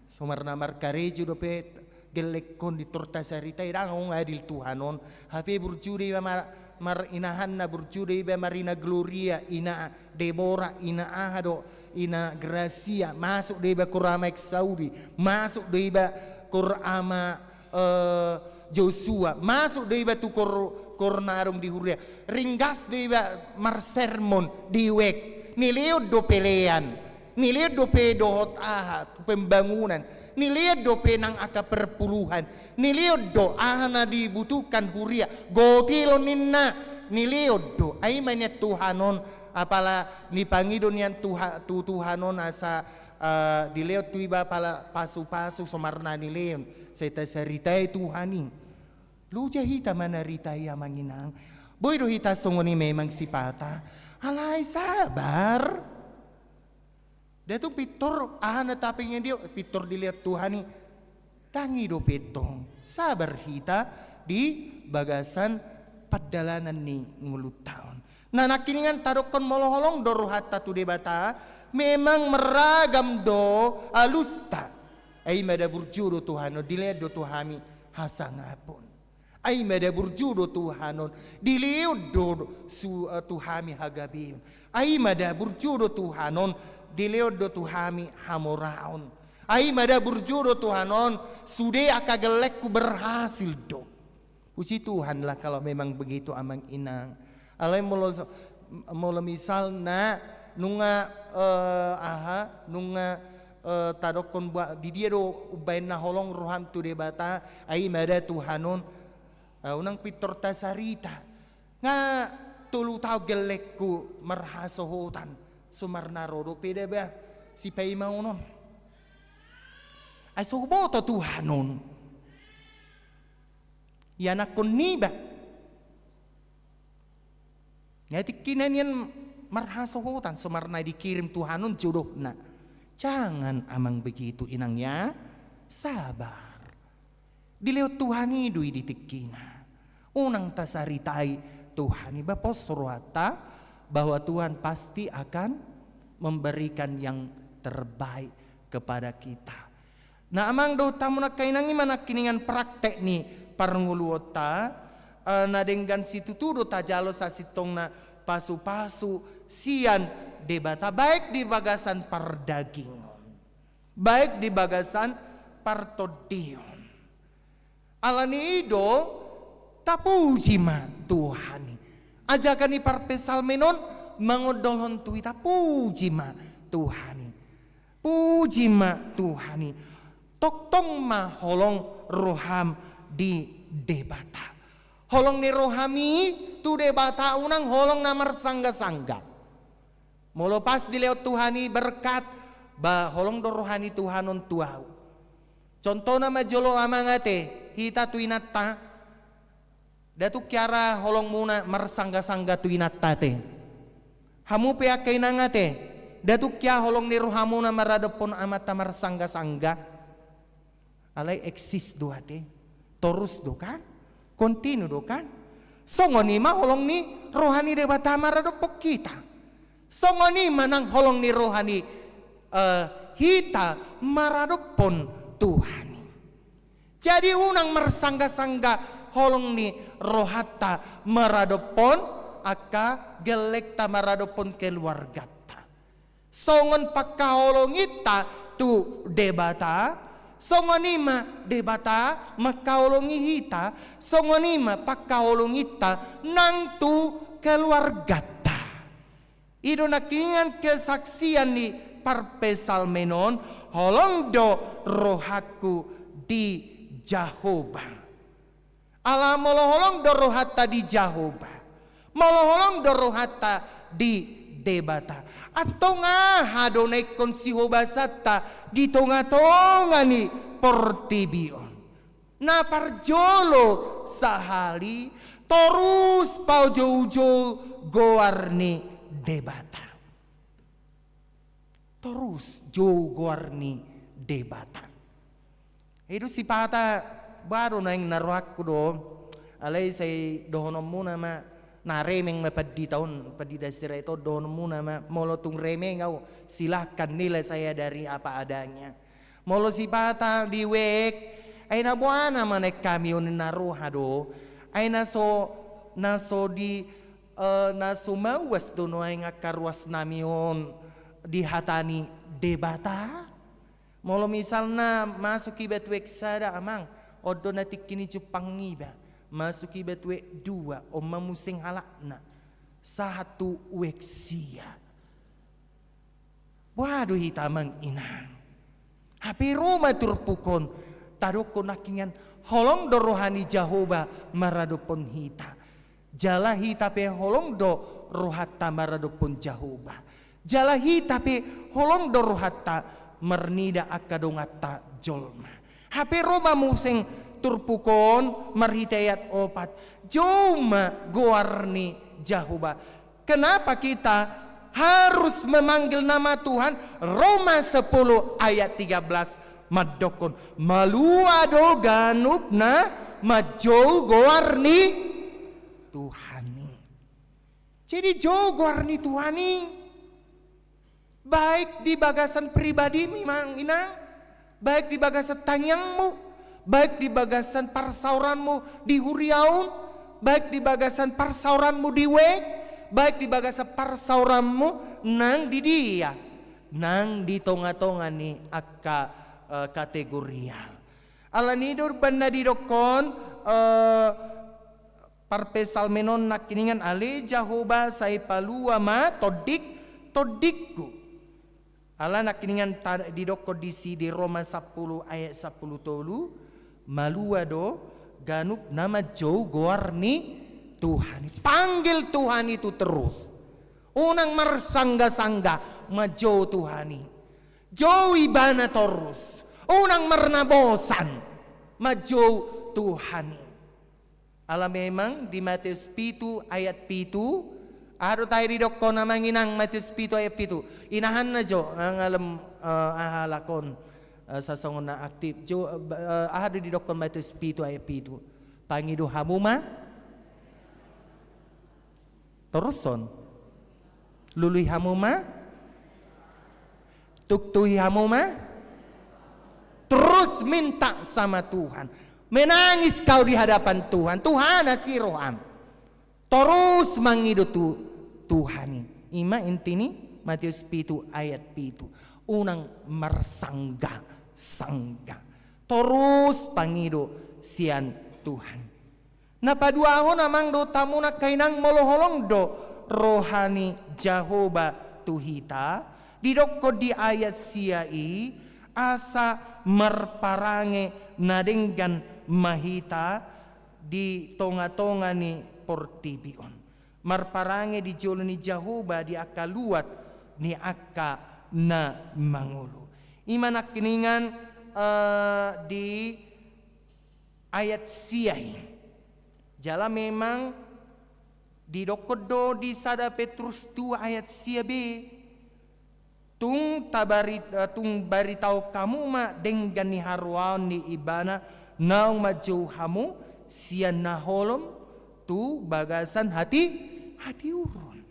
Somarna markarejo dope gellengkon di torta saritai, ndang adong adil Tuhan on. Hape burju do iba mar, mar inahanna, burju do iba marina Gloria, ina Debora, ina aha do, ina Gracia, masuk do iba kor ama Eksaudi, masuk do iba kor ama eh, Josua, masuk do iba tu kor, kor na adong di huria. Ringgas do iba marsermon di wijk. Nilehon do pelean. Nilehon dope dohot aha, tu pembangunan. Nilehon dope nang angka perpuluhan. Nilehon do aha na dibutuhkan huria. Gotilon ninna. Nilehon do. Ai ma nian Tuhan on. Apala nipangido nian Tuha, tu Tuhan on asa, eh, dilehon tu iba apala pasu-pasu somarna nilehon. Sai tasaritai Tuhan i. Loja hita manaritai amang inang. Boi do hita songon i memang sipata. Alai sabar. Nda tung pintor, aha na tapingin dia, pintor dilehon Tuhan i. Ndang i dope tong. Sabar hita di bagasan pardalanan ni ngolunta on. Na nangkiningan tadokkon molo holong do rohanta tu Debata, memang marragam do alusta. Ai ma da burju do Tuhan on, dilehon do tu hami hasangapon. Ai ma da burju do Tuhan on, dilehon do su, eh, tu hami hagabeon. Ai ma da burju do Tuhan on, dilehon do tu hami hamoraon. Ai ma da burju do Tuhan on, sude angka gellengku berhasil do. Puji Tuhan lah kalau memang begitu amang inang. Alai molo, molo misalna nunga, eh, aha, nunga, eh, tadokkon ba, di dia do umbahen na holong roham tu Debata, ai ma da Tuhan on, eh, unang pintor tasarita. Nga tolu taon gellengku marhasohotan, sumarna ro dope daba sipaimaon on. Ai so huboto Tuhan on. Ianakkon niba. Nga tingkina nian marhasohotan, sumarna dikirim Tuhan on jodohna. Jangan amang begitu inang ya. Sabar. Dilehon Tuhan i do i di tingkina. Unang tasaritai Tuhan i, ba pos rohanta bahwa Tuhan pasti akan memberikan yang terbaik kepada kita. Na amang dohot hamu na angka inang, i ma nangkiningan praktek ni parngoluonta, eh, na denggan situtu do tajalo sasintongna pasu-pasu sian Debata, baik di bagasan pardagingon, baik di bagasan partondion. Alani i do, tapuji ma Tuhan i. Ajakan ni parpsalmen on mangondolhon tu hita, puji ma Tuhan i. Puji ma Tuhan i. Tongtong ma holong roham di Debata. Holong ni rohami tu Debata, unang holong na marsangga-sangga. Molo pas dilehon Tuhan i berkat, ba holong do roha ni Tuhan on tu ahu. Contohna ma jolo amang ate, hita tu inanta, nda tung hea ra holongmuna marsangga-sangga tu inanta ate. Hamu pe angka inang ate, nda tung hea holong ni rohamuna maradophon amanta marsangga-sangga. Alai eksis do ate. Torus do kan? Kontinu do kan? Songon i ma holong ni roha ni Debata maradophon hita. Songon i ma nang holong ni roha ni, eh, hita maradophon Tuhan i. Jadi unang marsangga-sangga holong ni rohanta maradophon angka gellengta, maradophon keluarganta. Songon pangkaholonginta tu Debata, songon i ma Debata mangkaholongi hita, songon i ma pangkaholonginta nang tu keluarganta. I do nangkiningan kesaksian ni parpsalmen on, holong do rohangku di Jahowa. Ala molo holong do rohanta di Jahowa, molo holong do rohanta di Debata, antong aha do na ingkon sihobasanta di tonga-tonga ni portibi on? Na parjolo sahali, torus paujou-jou goar ni Debata. Torus jou goar ni Debata. I do sipata, ba do naeng na rohangku do, alai sai dohononmuna ma, na remeng ma pandita on, pandita Sirait on, dohononmuna ma, molo tung remeng au, silahkan, nilai saya dari apa adanya. Molo sipata di wijk, ai na boana ma naeng hami on, na roha do, ai na so, na so di, eh, na so mauas do nuaeng angka ruasnami on di hata ni Debata. Molo misalna masuk iba tu wijk sada amang, on do na tingki ni jumpang iba, masuk iba tu wijk dua, on ma muse halakna, sahat tu wijk sia. Boha do hita amang inang? Hape ro ma turpuk on, tadokkon nangkiningan holong do roha ni Jahowa maradophon hita. Jala hita pe holong do rohanta maradophon Jahowa. Jala hita pe holong do rohanta marnida angka donganta jolma. Hape ro ma muse turpuk on marhite ayat opat. Jou ma goar ni Jahowa. Kenapa kita harus memanggil nama Tuhan? Roma sepuluh ayat tiga belas mandokkon, malua do ganup na manjou goar ni Tuhan i. Jadi jou goar ni Tuhan i. Baik di bagasan pribadimu amang inang, baik di bagasan tangiangmu, baik di bagasan parsaoranmu di huria on, baik di bagasan parsaoranmu di wijk, baik di bagasan parsaoranmu nang di dia, nang di tonga-tonga ni angka, eh, kategorial. Alani i do umbahen na didokkon, eh, parpsalmen on nangkiningan, ale Jahowa sai palua ma tondik-tondikku. Ala nangkiningan ta-, didokkon disi di Roma sampulu ayat sampulu tolu, malua do ganup na manjou goar ni Tuhan i. Panggil Tuhan itu terus. Unang marsangga-sangga, manjou Tuhan i. Jou ibana torus. Unang marna bosan, manjou Tuhan i. Ala memang di Matius pitu ayat pitu, aha do tahe didokkon amang inang Matius pitu ayat pitu? Inahanna jo, nang alem, eh, aha lakon, eh, sasongon na aktif. Jo, eh, aha do didokkon Matius pitu ayat pitu? Pangido hamu ma, torus on. Lului hamu ma, tuktuhi hamu ma, terus minta sama Tuhan. Menangis kau di hadapan Tuhan. Tuhan, asi roham. Torus mangido tu Tuhan i. Ima inti ni Matius pitu ayat pitu. Unang marsangga-sangga. Torus pangido sian Tuhan. Na paduahon amang dohot hamu nangkaningan, molo holong do roha ni Jahowa tu hita, didokkon di ayat sia i, asa marparange na denggan ma hita di tonga-tonga ni portibi on. Marparange di jolo ni Jahowa di angka luat ni angka na mangolu. Ima nangkiningan, eh, di ayat sia i. Jala memang didokkon do di sada Petrus dua ayat sia be. Tung tabari-, eh, tung baritaon hamu ma denggan ni haroaon ni Ibana naung manjou hamu sian na holom tu bagasan hati, hatiuron.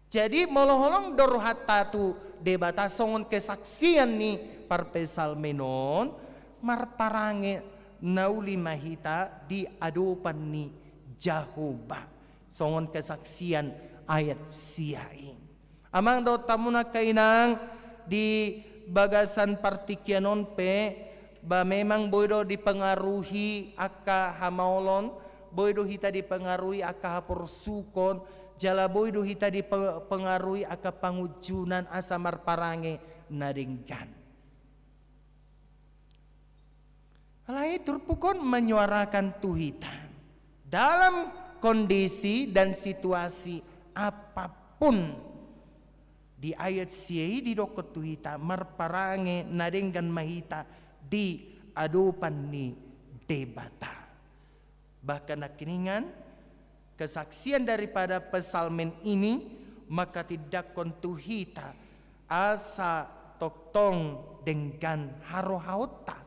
Jadi, molo holong do rohanta tu Debata songon kesaksian ni parpsalmen on, marparange na uli ma hita di adopan ni Jahowa. Songon kesaksian ayat sia i. Amang dohot hamu nangkaningan, di bagasan partingkian on pe, ba memang boi do dipengaruhi angka hamaolon, boi do hita dipengaruhi angka haporsukon, jala boi do hita dipe-, pengaruhi angka pangunjunan asa marparange na denggan. Alai turpuk on menyuarakan tu hita. Dalam kondisi dan situasi apapun, di ayat sia i didokkon tu hita, marparange na denggan ma hita di adopan ni Debata. Bahkan nangkiningan, kesaksian daripada psalmen ini manghatindanghon tu hita asa tongtong denggan harohaonta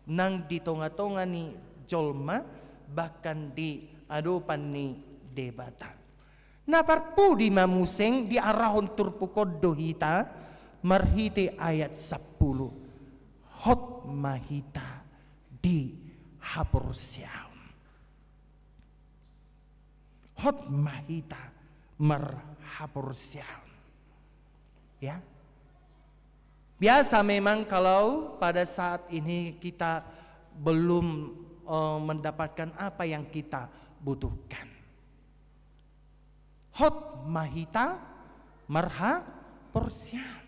nang di tonga-tonga ni jolma, bahkan di adopan ni Debata. Na parpudi ma muse diarahon turpuk on do hita marhite ayat sampulu. Hot ma hita di haporseaon. Hot ma hita marhaporseaon. Ya. Biasa memang kalau pada saat ini kita belum, eh, mendapatkan apa yang kita butuhkan. Hot ma hita marhaporseaon.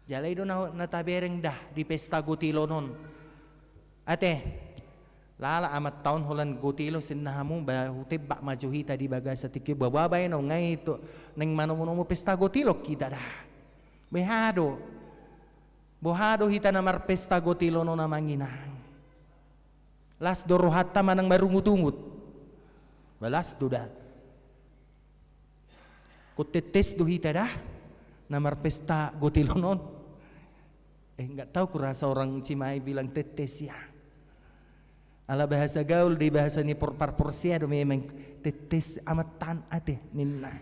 Jala i do na, na tabereng da di pesta gotilon on. Ate, lala amanta on holan gotilon sian hamu, ba hutembak ma jo hita di bagasan tingki on, ba baen on, nga i tu naeng manomu-nomu pesta gotilon hita da. Boha do. Boha do hita na marpesta gotilon on amang inang. Las do rohanta manang marungut-ungut. Ba las do da. Ingkon tetes do hita da na marpesta gotilon on. Eh, nggak tahu kurasa orang Cimahi bilang tetes ya. Ala bahasa gaul di bahasa ni por-, parporsea do memang tetes amanta on ate ninna.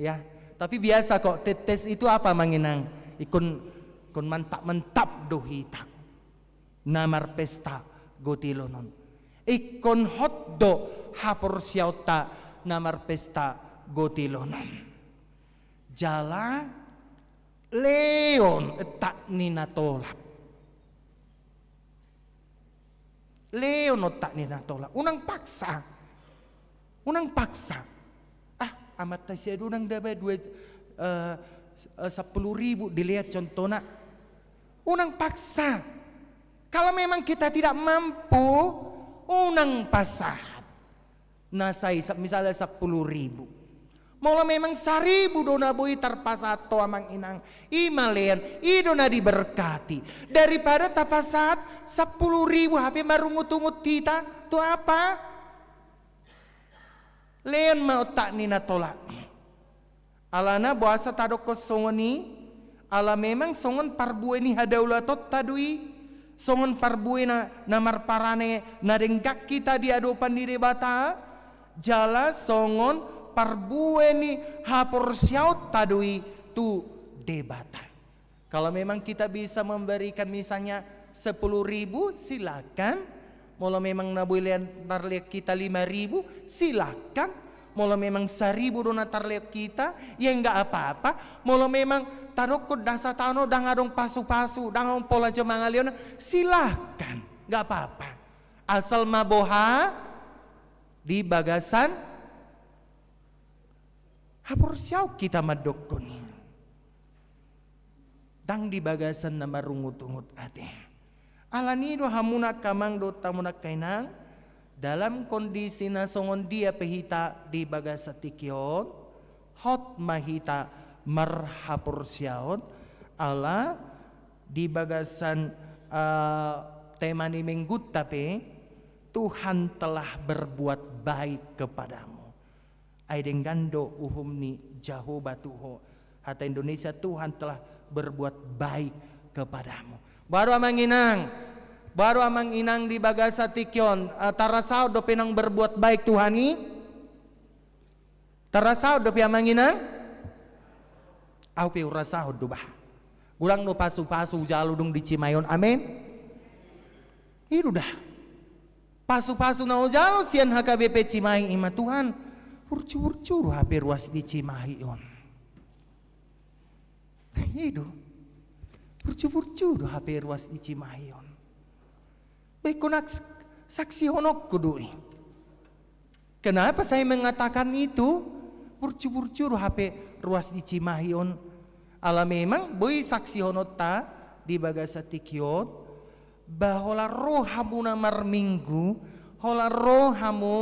Ya, tapi biasa kok tetes itu apa amang inang? Ingkon, ingkon mantap-mantap do hita na marpesta gotilon on. Ingkon hot do haporseaonta na marpesta gotilon on. Jala leon otak ni na tolap. Leon otak ni na tolap. Unang paksa. Unang paksa. Ah, amanta sia do unang daba dua, eh, eh, sepuluh ribu dilean contohna. Unang paksa. Kalau memang kita tidak mampu, unang pasahat. na sai sa-, misalna sampulu ribu. Molo memang saribu do na boi tarpasahat ho amang inang, i ma lean, i do na diberkati. Daripada tapasahat sampulu ribu hape marungut-ungut hita, tu apa? Lean ma otak ni na tolak. Alana boasa tadokkon songon i, ala memang songon parbue ni hadaulatonta do i, songon parbue na, na marparane na denggan hita di adopan ni Debata, jala songon parbue ni haporseaonta do i tu Debata. Kalau memang kita bisa memberikan misalnya sepuluh ribu, silakan. Molo memang na boi lean tarlean hita lima ribu, silakan. Molo memang saribu do na tarlean hita, ya nggak apa-apa. Molo memang tadokkon dasa tano, ndang adong pasu-pasu, ndang adong pola jo mangalehon, silakan, nggak apa-apa. Asal ma boha di bagasan haporseaon hita mandokkon i. Ndang di bagasan na marungut-ungut ate. Alani do hamuna angka amang dohot hamuna angka inang, dalam kondisi na songon dia pe hita di bagasan tingki on, hot ma hita marhaporseaon, ala di bagasan, eh, tema ni minggunta pe, Tuhan telah berbuat baik kepadamu. Ai denggan do uhum ni Jahowa tu ho. Hata Indonesia, Tuhan telah berbuat baik kepadamu. Boha do amang inang, boha do amang inang di bagasan tingki on, eh, tarasahon dope naung berbuat baik Tuhan i? Tarasahon dope amang inang? Au pe hurasahon do bah. Godang do pasu-pasu hujalo dung di Cimahi on, amen. I do da. Pasu-pasu na hujalo sian H K B P Cimahi i ma, Tuhan, burju-burju do hape ruas di Cimahi on. I do. Burju-burju do hape ruas di Cimahi on. Baik, ingkon aks-, saksihononku do i. Kenapa saya mengatakan itu? Burju-burju do hape ruas di Cimahi on. Ala memang boi saksihononta di bagasan tingki on, ba holan ro hamuna marminggu, holan ro hamu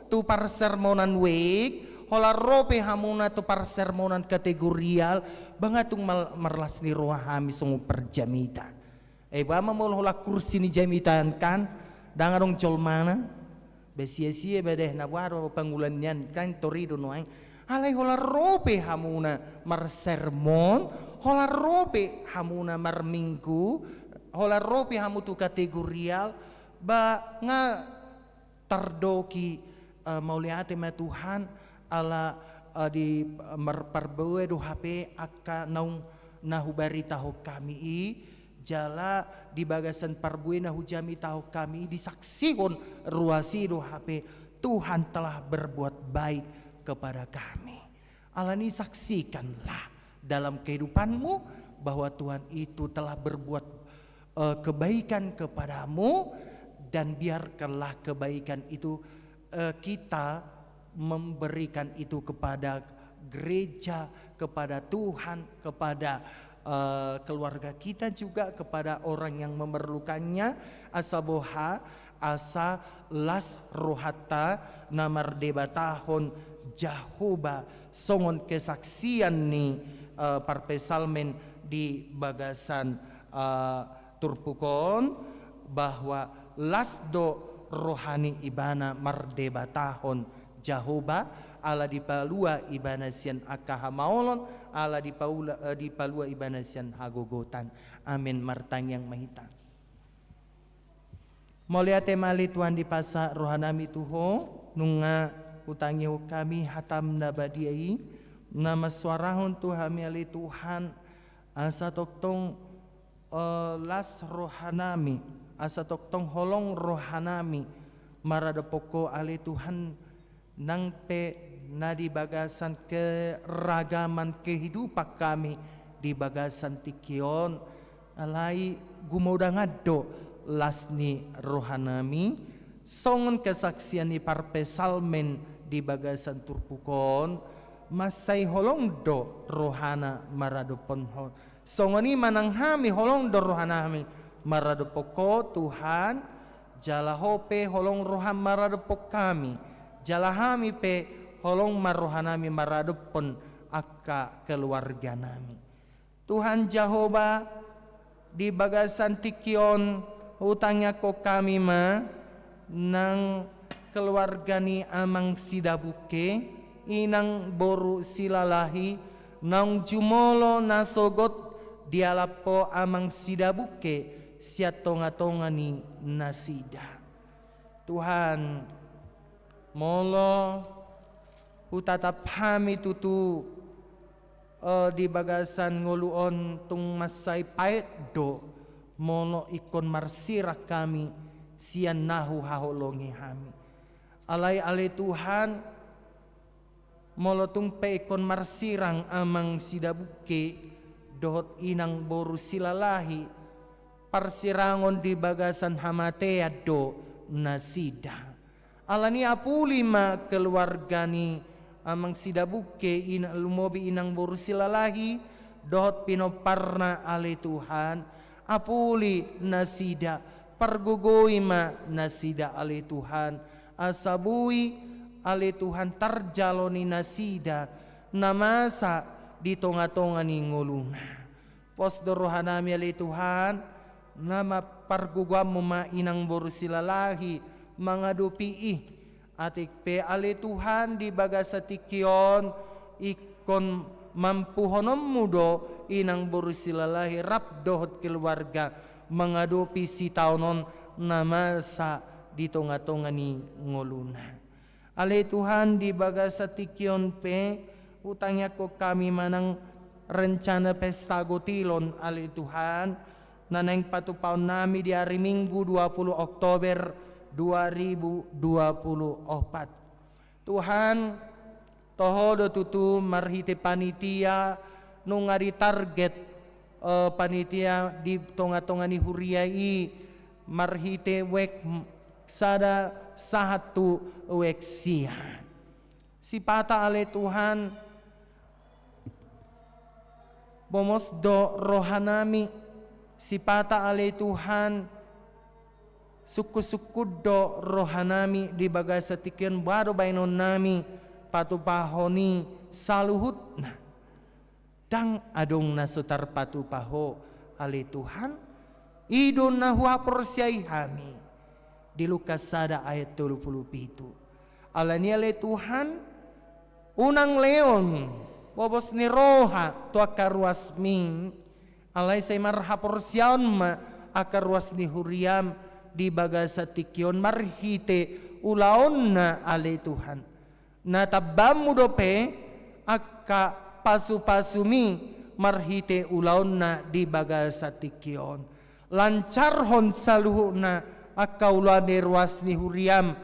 tu parsermonan week, holan ro pe hamuna tu parsermonan kategorial, ba nga tung mal-, marlas ni roha hami songon parjamita. Eh, boha ma molo holan kursi ni jamita an kan, ndang adong jolmana. Ba sia-sia ba deh, na boha do pangula nian kan, tor i do nuaeng. Alai holan ro pe hamuna marsermon, holan ro pe hamuna marminggu, holan ro pe hamu tu kategorial, ba nga tardoki, eh, mauliate ma Tuhan, ala, eh, di, eh, mar-, parbue do hape angka naung na hubaritahon hami i, jala di bagasan parbue na hujamitahon hami i disaksihon ruas i do hape, Tuhan telah berbuat baik kepada kami. Alani saksikanlah dalam kehidupanmu bahwa Tuhan itu telah berbuat, eh, kebaikan kepadamu, dan biarkanlah kebaikan itu, eh, kita memberikan itu kepada gereja, kepada Tuhan, kepada, eh, keluarga kita juga, kepada orang yang memerlukannya, asa boha, asa las rohanta na mardebatahon Jahowa songon kesaksian ni, eh, parpsalmen di bagasan, eh, turpuk on, bahwa las do roha ni ibana mardebatahon Jahowa, ala dipalua ibana sian angka hamaolon, ala dipaula-, eh, dipalua ibana sian hagogotan. Amen. Martangiang ma hita. Mauliate ma ale Tuhan dipasahat rohanami tu Ho, nunga hutangihon hami hataM na badia i, na mansuarahon tu hami ale Tuhan, asa tongtong, eh, las rohanami, asa tongtong holong rohanami maradophon Ho ale Tuhan, nang pe na di bagasan keragaman kehidupan hami di bagasan tingki on, alai gumodangan do las ni rohanami, songon kesaksian ni parpsalmen di bagasan turpuk on, mansai holong do rohana maradophon Ho. Songon i ma nang hami holong do rohanami maradophon Ho, Tuhan, jala Ho pe holong rohaM maradophon hami, Jala hami pe holong ma rohanami maradophon angka keluarganami. Tuhan Jahowa, di bagasan tingki on hutangiangkon hami ma nang keluarga ni Amang Sidabungke, Inang boru Silalahi, naung jumolo nasogot dialap Ho Amang Sidabungke sian tongatonga ni nasida. Tuhan, molo hutatap hami tutu, eh, di bagasan ngolu on tung mansai paet do, molo ingkon marsirang hami sian na huhaholongi hami. Alai ale Tuhan, molo tung pe ingkon marsirang Amang Sidabungke dohot Inang boru Silalahi, parsirangon di bagasan hamatean do nasida. Alani apuli ma keluarga ni Amang Sidabungke, ina-, lumobi Inang boru Silalahi dohot pinomparna ale Tuhan, apuli nasida, pargogoi ma nasida ale Tuhan, asa boi ale Tuhan tarjalo ni nasida na masa di tongatonga ni ngoluna. Pos do rohanami ale Tuhan, na ma pargogoanmu ma Inang boru Silalahi mangadopi i. Atik pe ale Tuhan di bagasan tingki on ingkon mampuhononmu do Inang boru Silalahi rap dohot keluarga mangadopi sitaonon na masa di tongatonga ni ngoluna. Ale Tuhan, di bagasan tingki on pe hutangiangkon hami ma nang rencana pesta gotilon ale Tuhan, na naeng patupaonnami di ari Minggu dua puluh Oktober dua ribu dua puluh opat. Tuhan, toho do tutu marhite panitia nunga ditarget, eh, panitia di tongatonga ni huria i marhite wijk sada sahat tu wijk sia. Sipata ale Tuhan, bomos do rohanami, sipata ale Tuhan, sungkunsungkun do rohanami di bagasan tingki on, boha do baenonnami patupahon i saluhutna. Ndang adong na so tarpatupa Ho ale Tuhan, i do na huhaporseai hami. Di Lukas sada ayat tolu puluh pitu. Alani ale Tuhan, unang leon bobos ni roha tu angka ruasmi, alai sai marhaporseaon ma angka ruas ni huriam di bagasan tingki on marhite ulaonna ale Tuhan. Na tambanmu dope angka pasupasumi marhite ulaonna di bagasan tingki on. Lancarhon saluhutna angka ulaon ni ruas ni huriam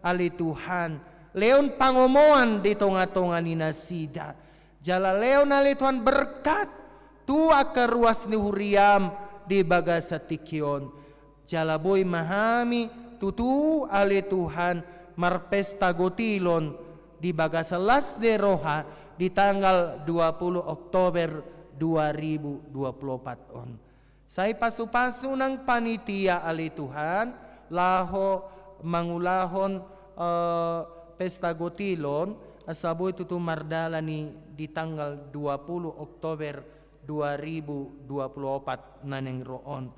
ale Tuhan. Leon pangomoan di tongatonga ni nasida. Jala leon ale Tuhan berkat tu angka ruas ni huriam di bagasan tingki on. Jala boi ma hami tutu ale Tuhan marpesta gotilon di bagasan las ni roha di tanggal dua puluh Oktober dua ribu dua puluh opat on. Sai pasupasu nang panitia ale Tuhan laho mangulahon, eh, pesta gotilon asa boi tutu mardalan i di tanggal dua puluh Oktober dua ribu dua puluh opat na naeng ro on.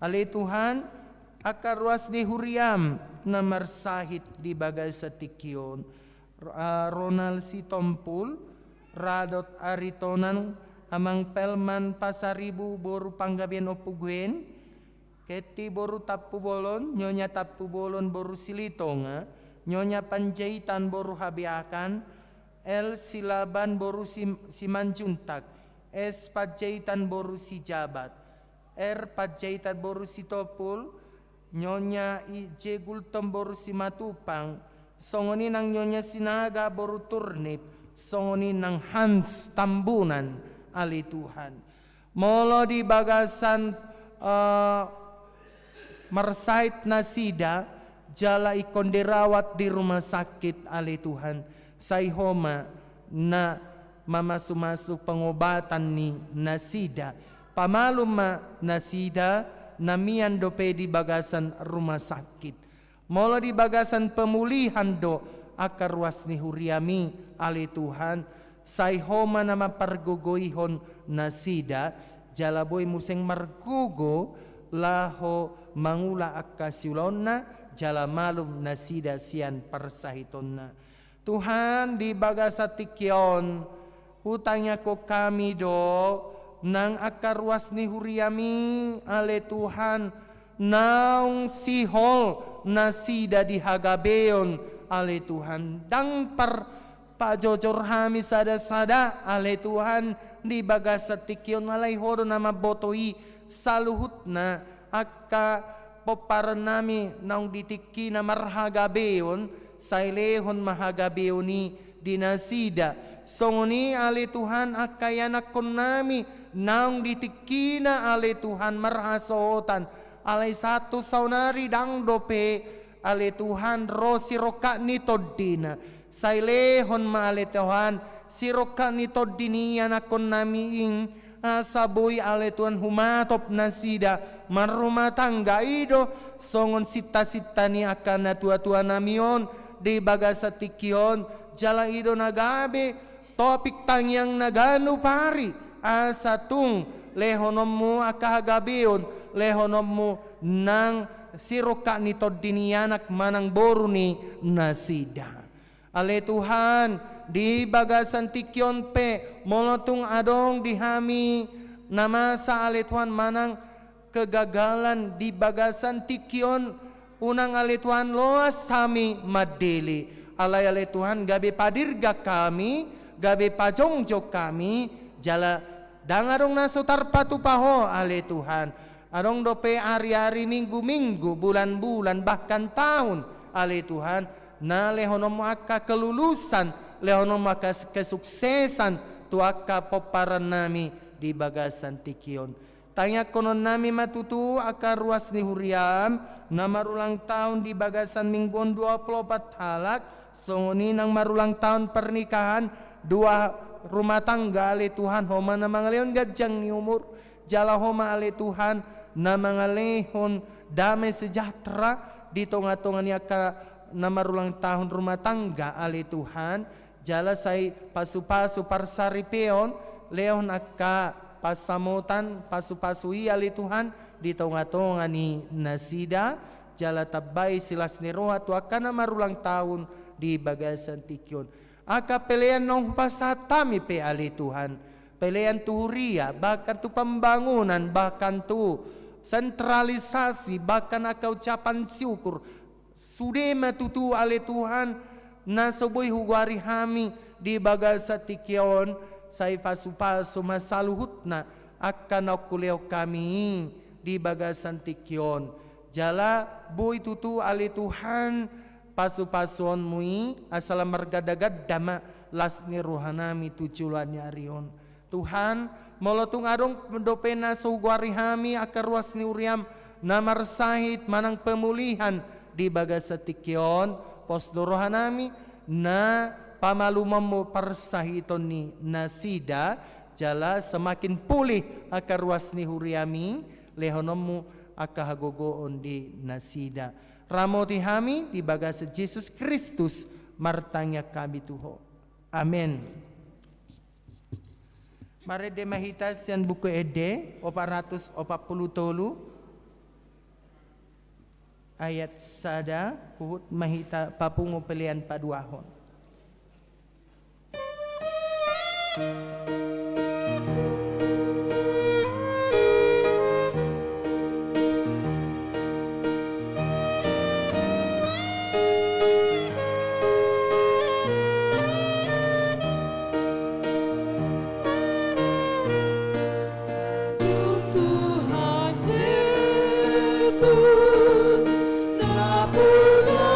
Ale Tuhan, angka ruas ni huriam na marsahit di bagasan tingki on, Ro-, ah, Ronald Sitompul, Radot Aritonang, Amang Pelman Pasaribu boru Panggabean Ompu Gwen, Ketti boru Tampubolon, Nyonya Tampubolon boru Silitonga, Nyonya Panjaitan boru Habeakan, L Silaban boru Sim-, Simanjuntak, S Panjaitan boru Sijabat, R Panjaitan boru Sitompul, Nyonya I J Gultom boru Simatupang, songon i nang Nyonya Sinaga boru Turnip, songon i nang Hans Tambunan, ale Tuhan. Molo di bagasan, eh, marsahit nasida, jala ingkon dirawat di rumah sakit, ale Tuhan, sai Ho ma na mamasumasu pengobatan ni nasida. Pamalum ma nasida na mian dope di bagasan rumah sakit. Molo di bagasan pemulihan do, angka ruas ni huriami, ale Tuhan, sai Ho ma na mampargogoihon nasida, jala boi muse margogo laho mangula angka siulaonna, jala malum nasida sian parsahitonna. Tuhan, di bagasan tingki on, hutangiangkon hami do nang angka ruas ni huriami, ale Tuhan, naung sihol nasida di hagabeon, ale Tuhan. Ndang par-, pajojor hami sada-sada, ale Tuhan, di bagasan tingki on, alai Ho do na mamboto i saluhutna, angka pomparan nami naung di tingkina marhagabeon, sai lehon ma hagabeon i di nasida. Songon i, ale Tuhan, angka ianakkon nami naung di tingkina, ale Tuhan, marhasohotan, alai sahat tu saonari ndang dope, ale Tuhan, ro sirongkap ni tondina. Sai lehon ma, ale Tuhan, sirongkap ni tondi ni ianakkon nami i, asa boi, ale Tuhan, humatop nasida marrumah tangga. I do songon sinta-sinta ni angka natua-tua nami on di bagasan tingki on, jala i do na gabe topik tangiang na ganup ari, asa tung lehononmu angka hagabeon, lehononmu nang sirongkap ni tondi ni anak manang boru ni nasida. Ale Tuhan, di bagasan tingki on pe, molo tung adong di hami na masa, ale Tuhan, manang kegagalan di bagasan tingki on, unang, ale Tuhan, loas hami mandele. Alai, ale Tuhan, gabe padirgak hami, gabe pajongjong hami, jala ndang adong na so tarpatupa Ho, ale Tuhan. Adong dope ari-ari, minggu-minggu, bulan-bulan, bahkan tahun, ale Tuhan, na lehononmu angka kelulusan, lehononmu angka kesuksesan tu angka pomparan nami di bagasan tingki on. Tangiangkonon nami ma tutu angka ruas ni huriam na marulang tahun di bagasan minggu on, dua pulu opat halak, songon i nang marulang tahun pernikahan, dua rumah tangga, ale Tuhan, Ho ma na mangalehon ganjang ni umur, jala Ho ma, ale Tuhan, na mangalehon dame sejahtera di tonga-tonga ni angka na marulang tahun rumah tangga, ale Tuhan, jala sai pasu-pasu parsaripeon, lehon angka pansamotan, pasu-pasu i, ale Tuhan, di tonga-tonga ni nasida, jala tambai silas ni roha tu angka na marulang tahun di bagasan tingki on. Angka pelean naung hupasahat hami pe, ale Tuhan, pelean tu huria, bahkan tu pembangunan, bahkan tu sentralisasi, bahkan angka ucapan syukur, sude ma tutu, ale Tuhan, na so boi hugoari hami di bagasan tingki on, sai pasu-pasu ma saluhutna angka naung hulehon hami di bagasan tingki on. Jala boi tutu, ale Tuhan, pasu-pasuonmu i, asa lam marganda-ganda ma las ni roha nami tu joloan ni ari on. Tuhan, molo tung adong dope na so hugoari hami angka ruas ni huriam na marsahit manang pemulihan di bagasan tingki on, pos do roha nami na pamalumonmu parsahiton ni nasida, jala semakin pulih angka ruas ni huriami, lehononmu angka hagogoon di nasida. Ramoti hami di bagasan Jesus Kristus, martangiang hami tu Ho. Amen. Marende ma hita sian Buku Ende opat ratus opat pulu tolu, ayat sada, huhut ma hita papungu pelean paduahon. Tuhan Jesus, na pulang.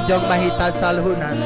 Jong ma hita saluhutna.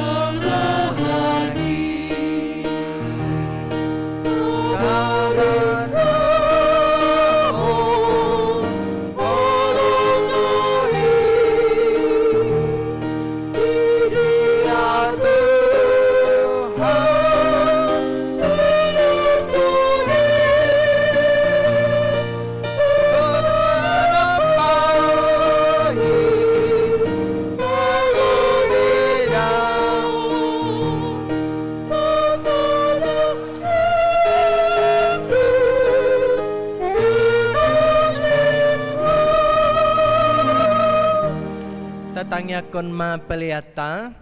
Tatangiangkon ma peleanta.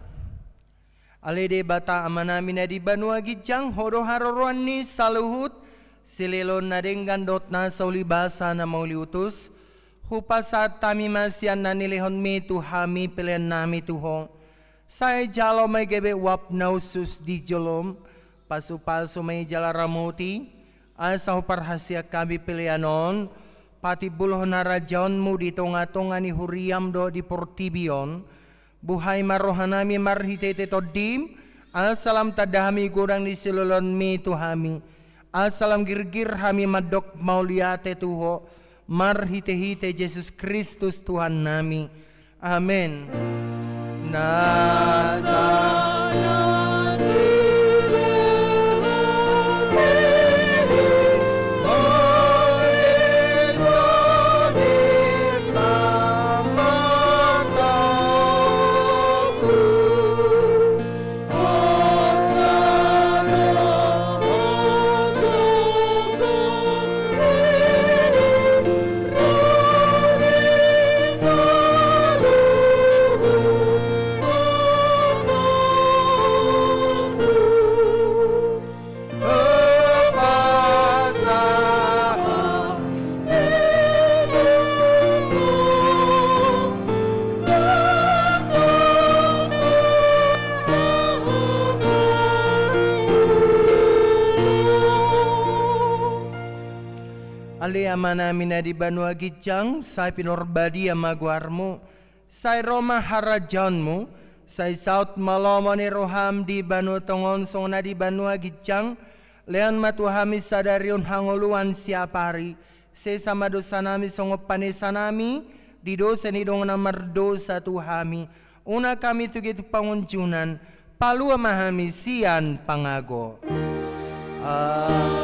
Ale Debata Amanami na di banua ginjang, Ho do haroroan ni saluhut, silehon na denggan dohot na saulibasa na mauliutus. Hupasahat hami ma sian na nilehonmi tu hami peleannami tu Ho. Sai jalo ma i gabe uap na hushus di jolom, pasupasu ma i jala ramoti, asa huparhaseang hami pelean on patimbulhon harajaonmu di tongatonga ni huriam dohot di portibi on. Buhai ma rohanami marhitehite Tondim, asa lam tanda hami godang ni silehonmi tu hami, asa lam girgir hami mandok mauliate tu Ho, marhitehite Jesus Kristus Tuhannami. Amen. Nasa Ale Amanami na di banua ginjang, sai pinarbadia ma goarmu, sai ro ma harajaonmu, sai saut ma lomo ni roham di banua tonga on songon na di banua ginjang. Lehon ma tu hami sadari on hangoluan siapari, sesa ma dosanami songon panesanami di dosa ni dongan na mardosa tu hami, unang hami tugi tu pangunjunan, palua ma hami sian pangago. Amen.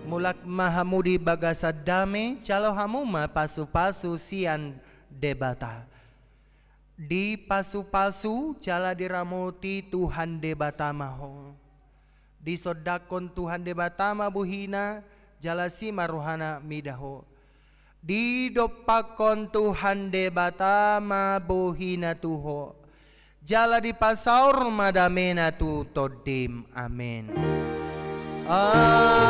Mulak ma hamu di bagasan dame, jalo hamu ma pasupasu sian Debata. Dipasupasu jala diramoti Tuhan Debata ma ho. Disondangkon Tuhan Debata ma bohina, jala asi ma rohana mida ho. Didompakkon Tuhan Debata ma bohina tu ho, jala dipasaor ma damena tu tondim. Amen. Amen.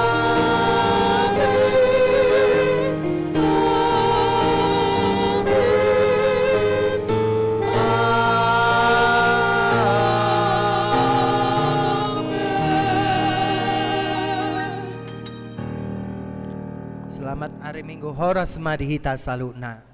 Amen. Amen. Selamat hari Minggu, horas ma di hita saluhutna.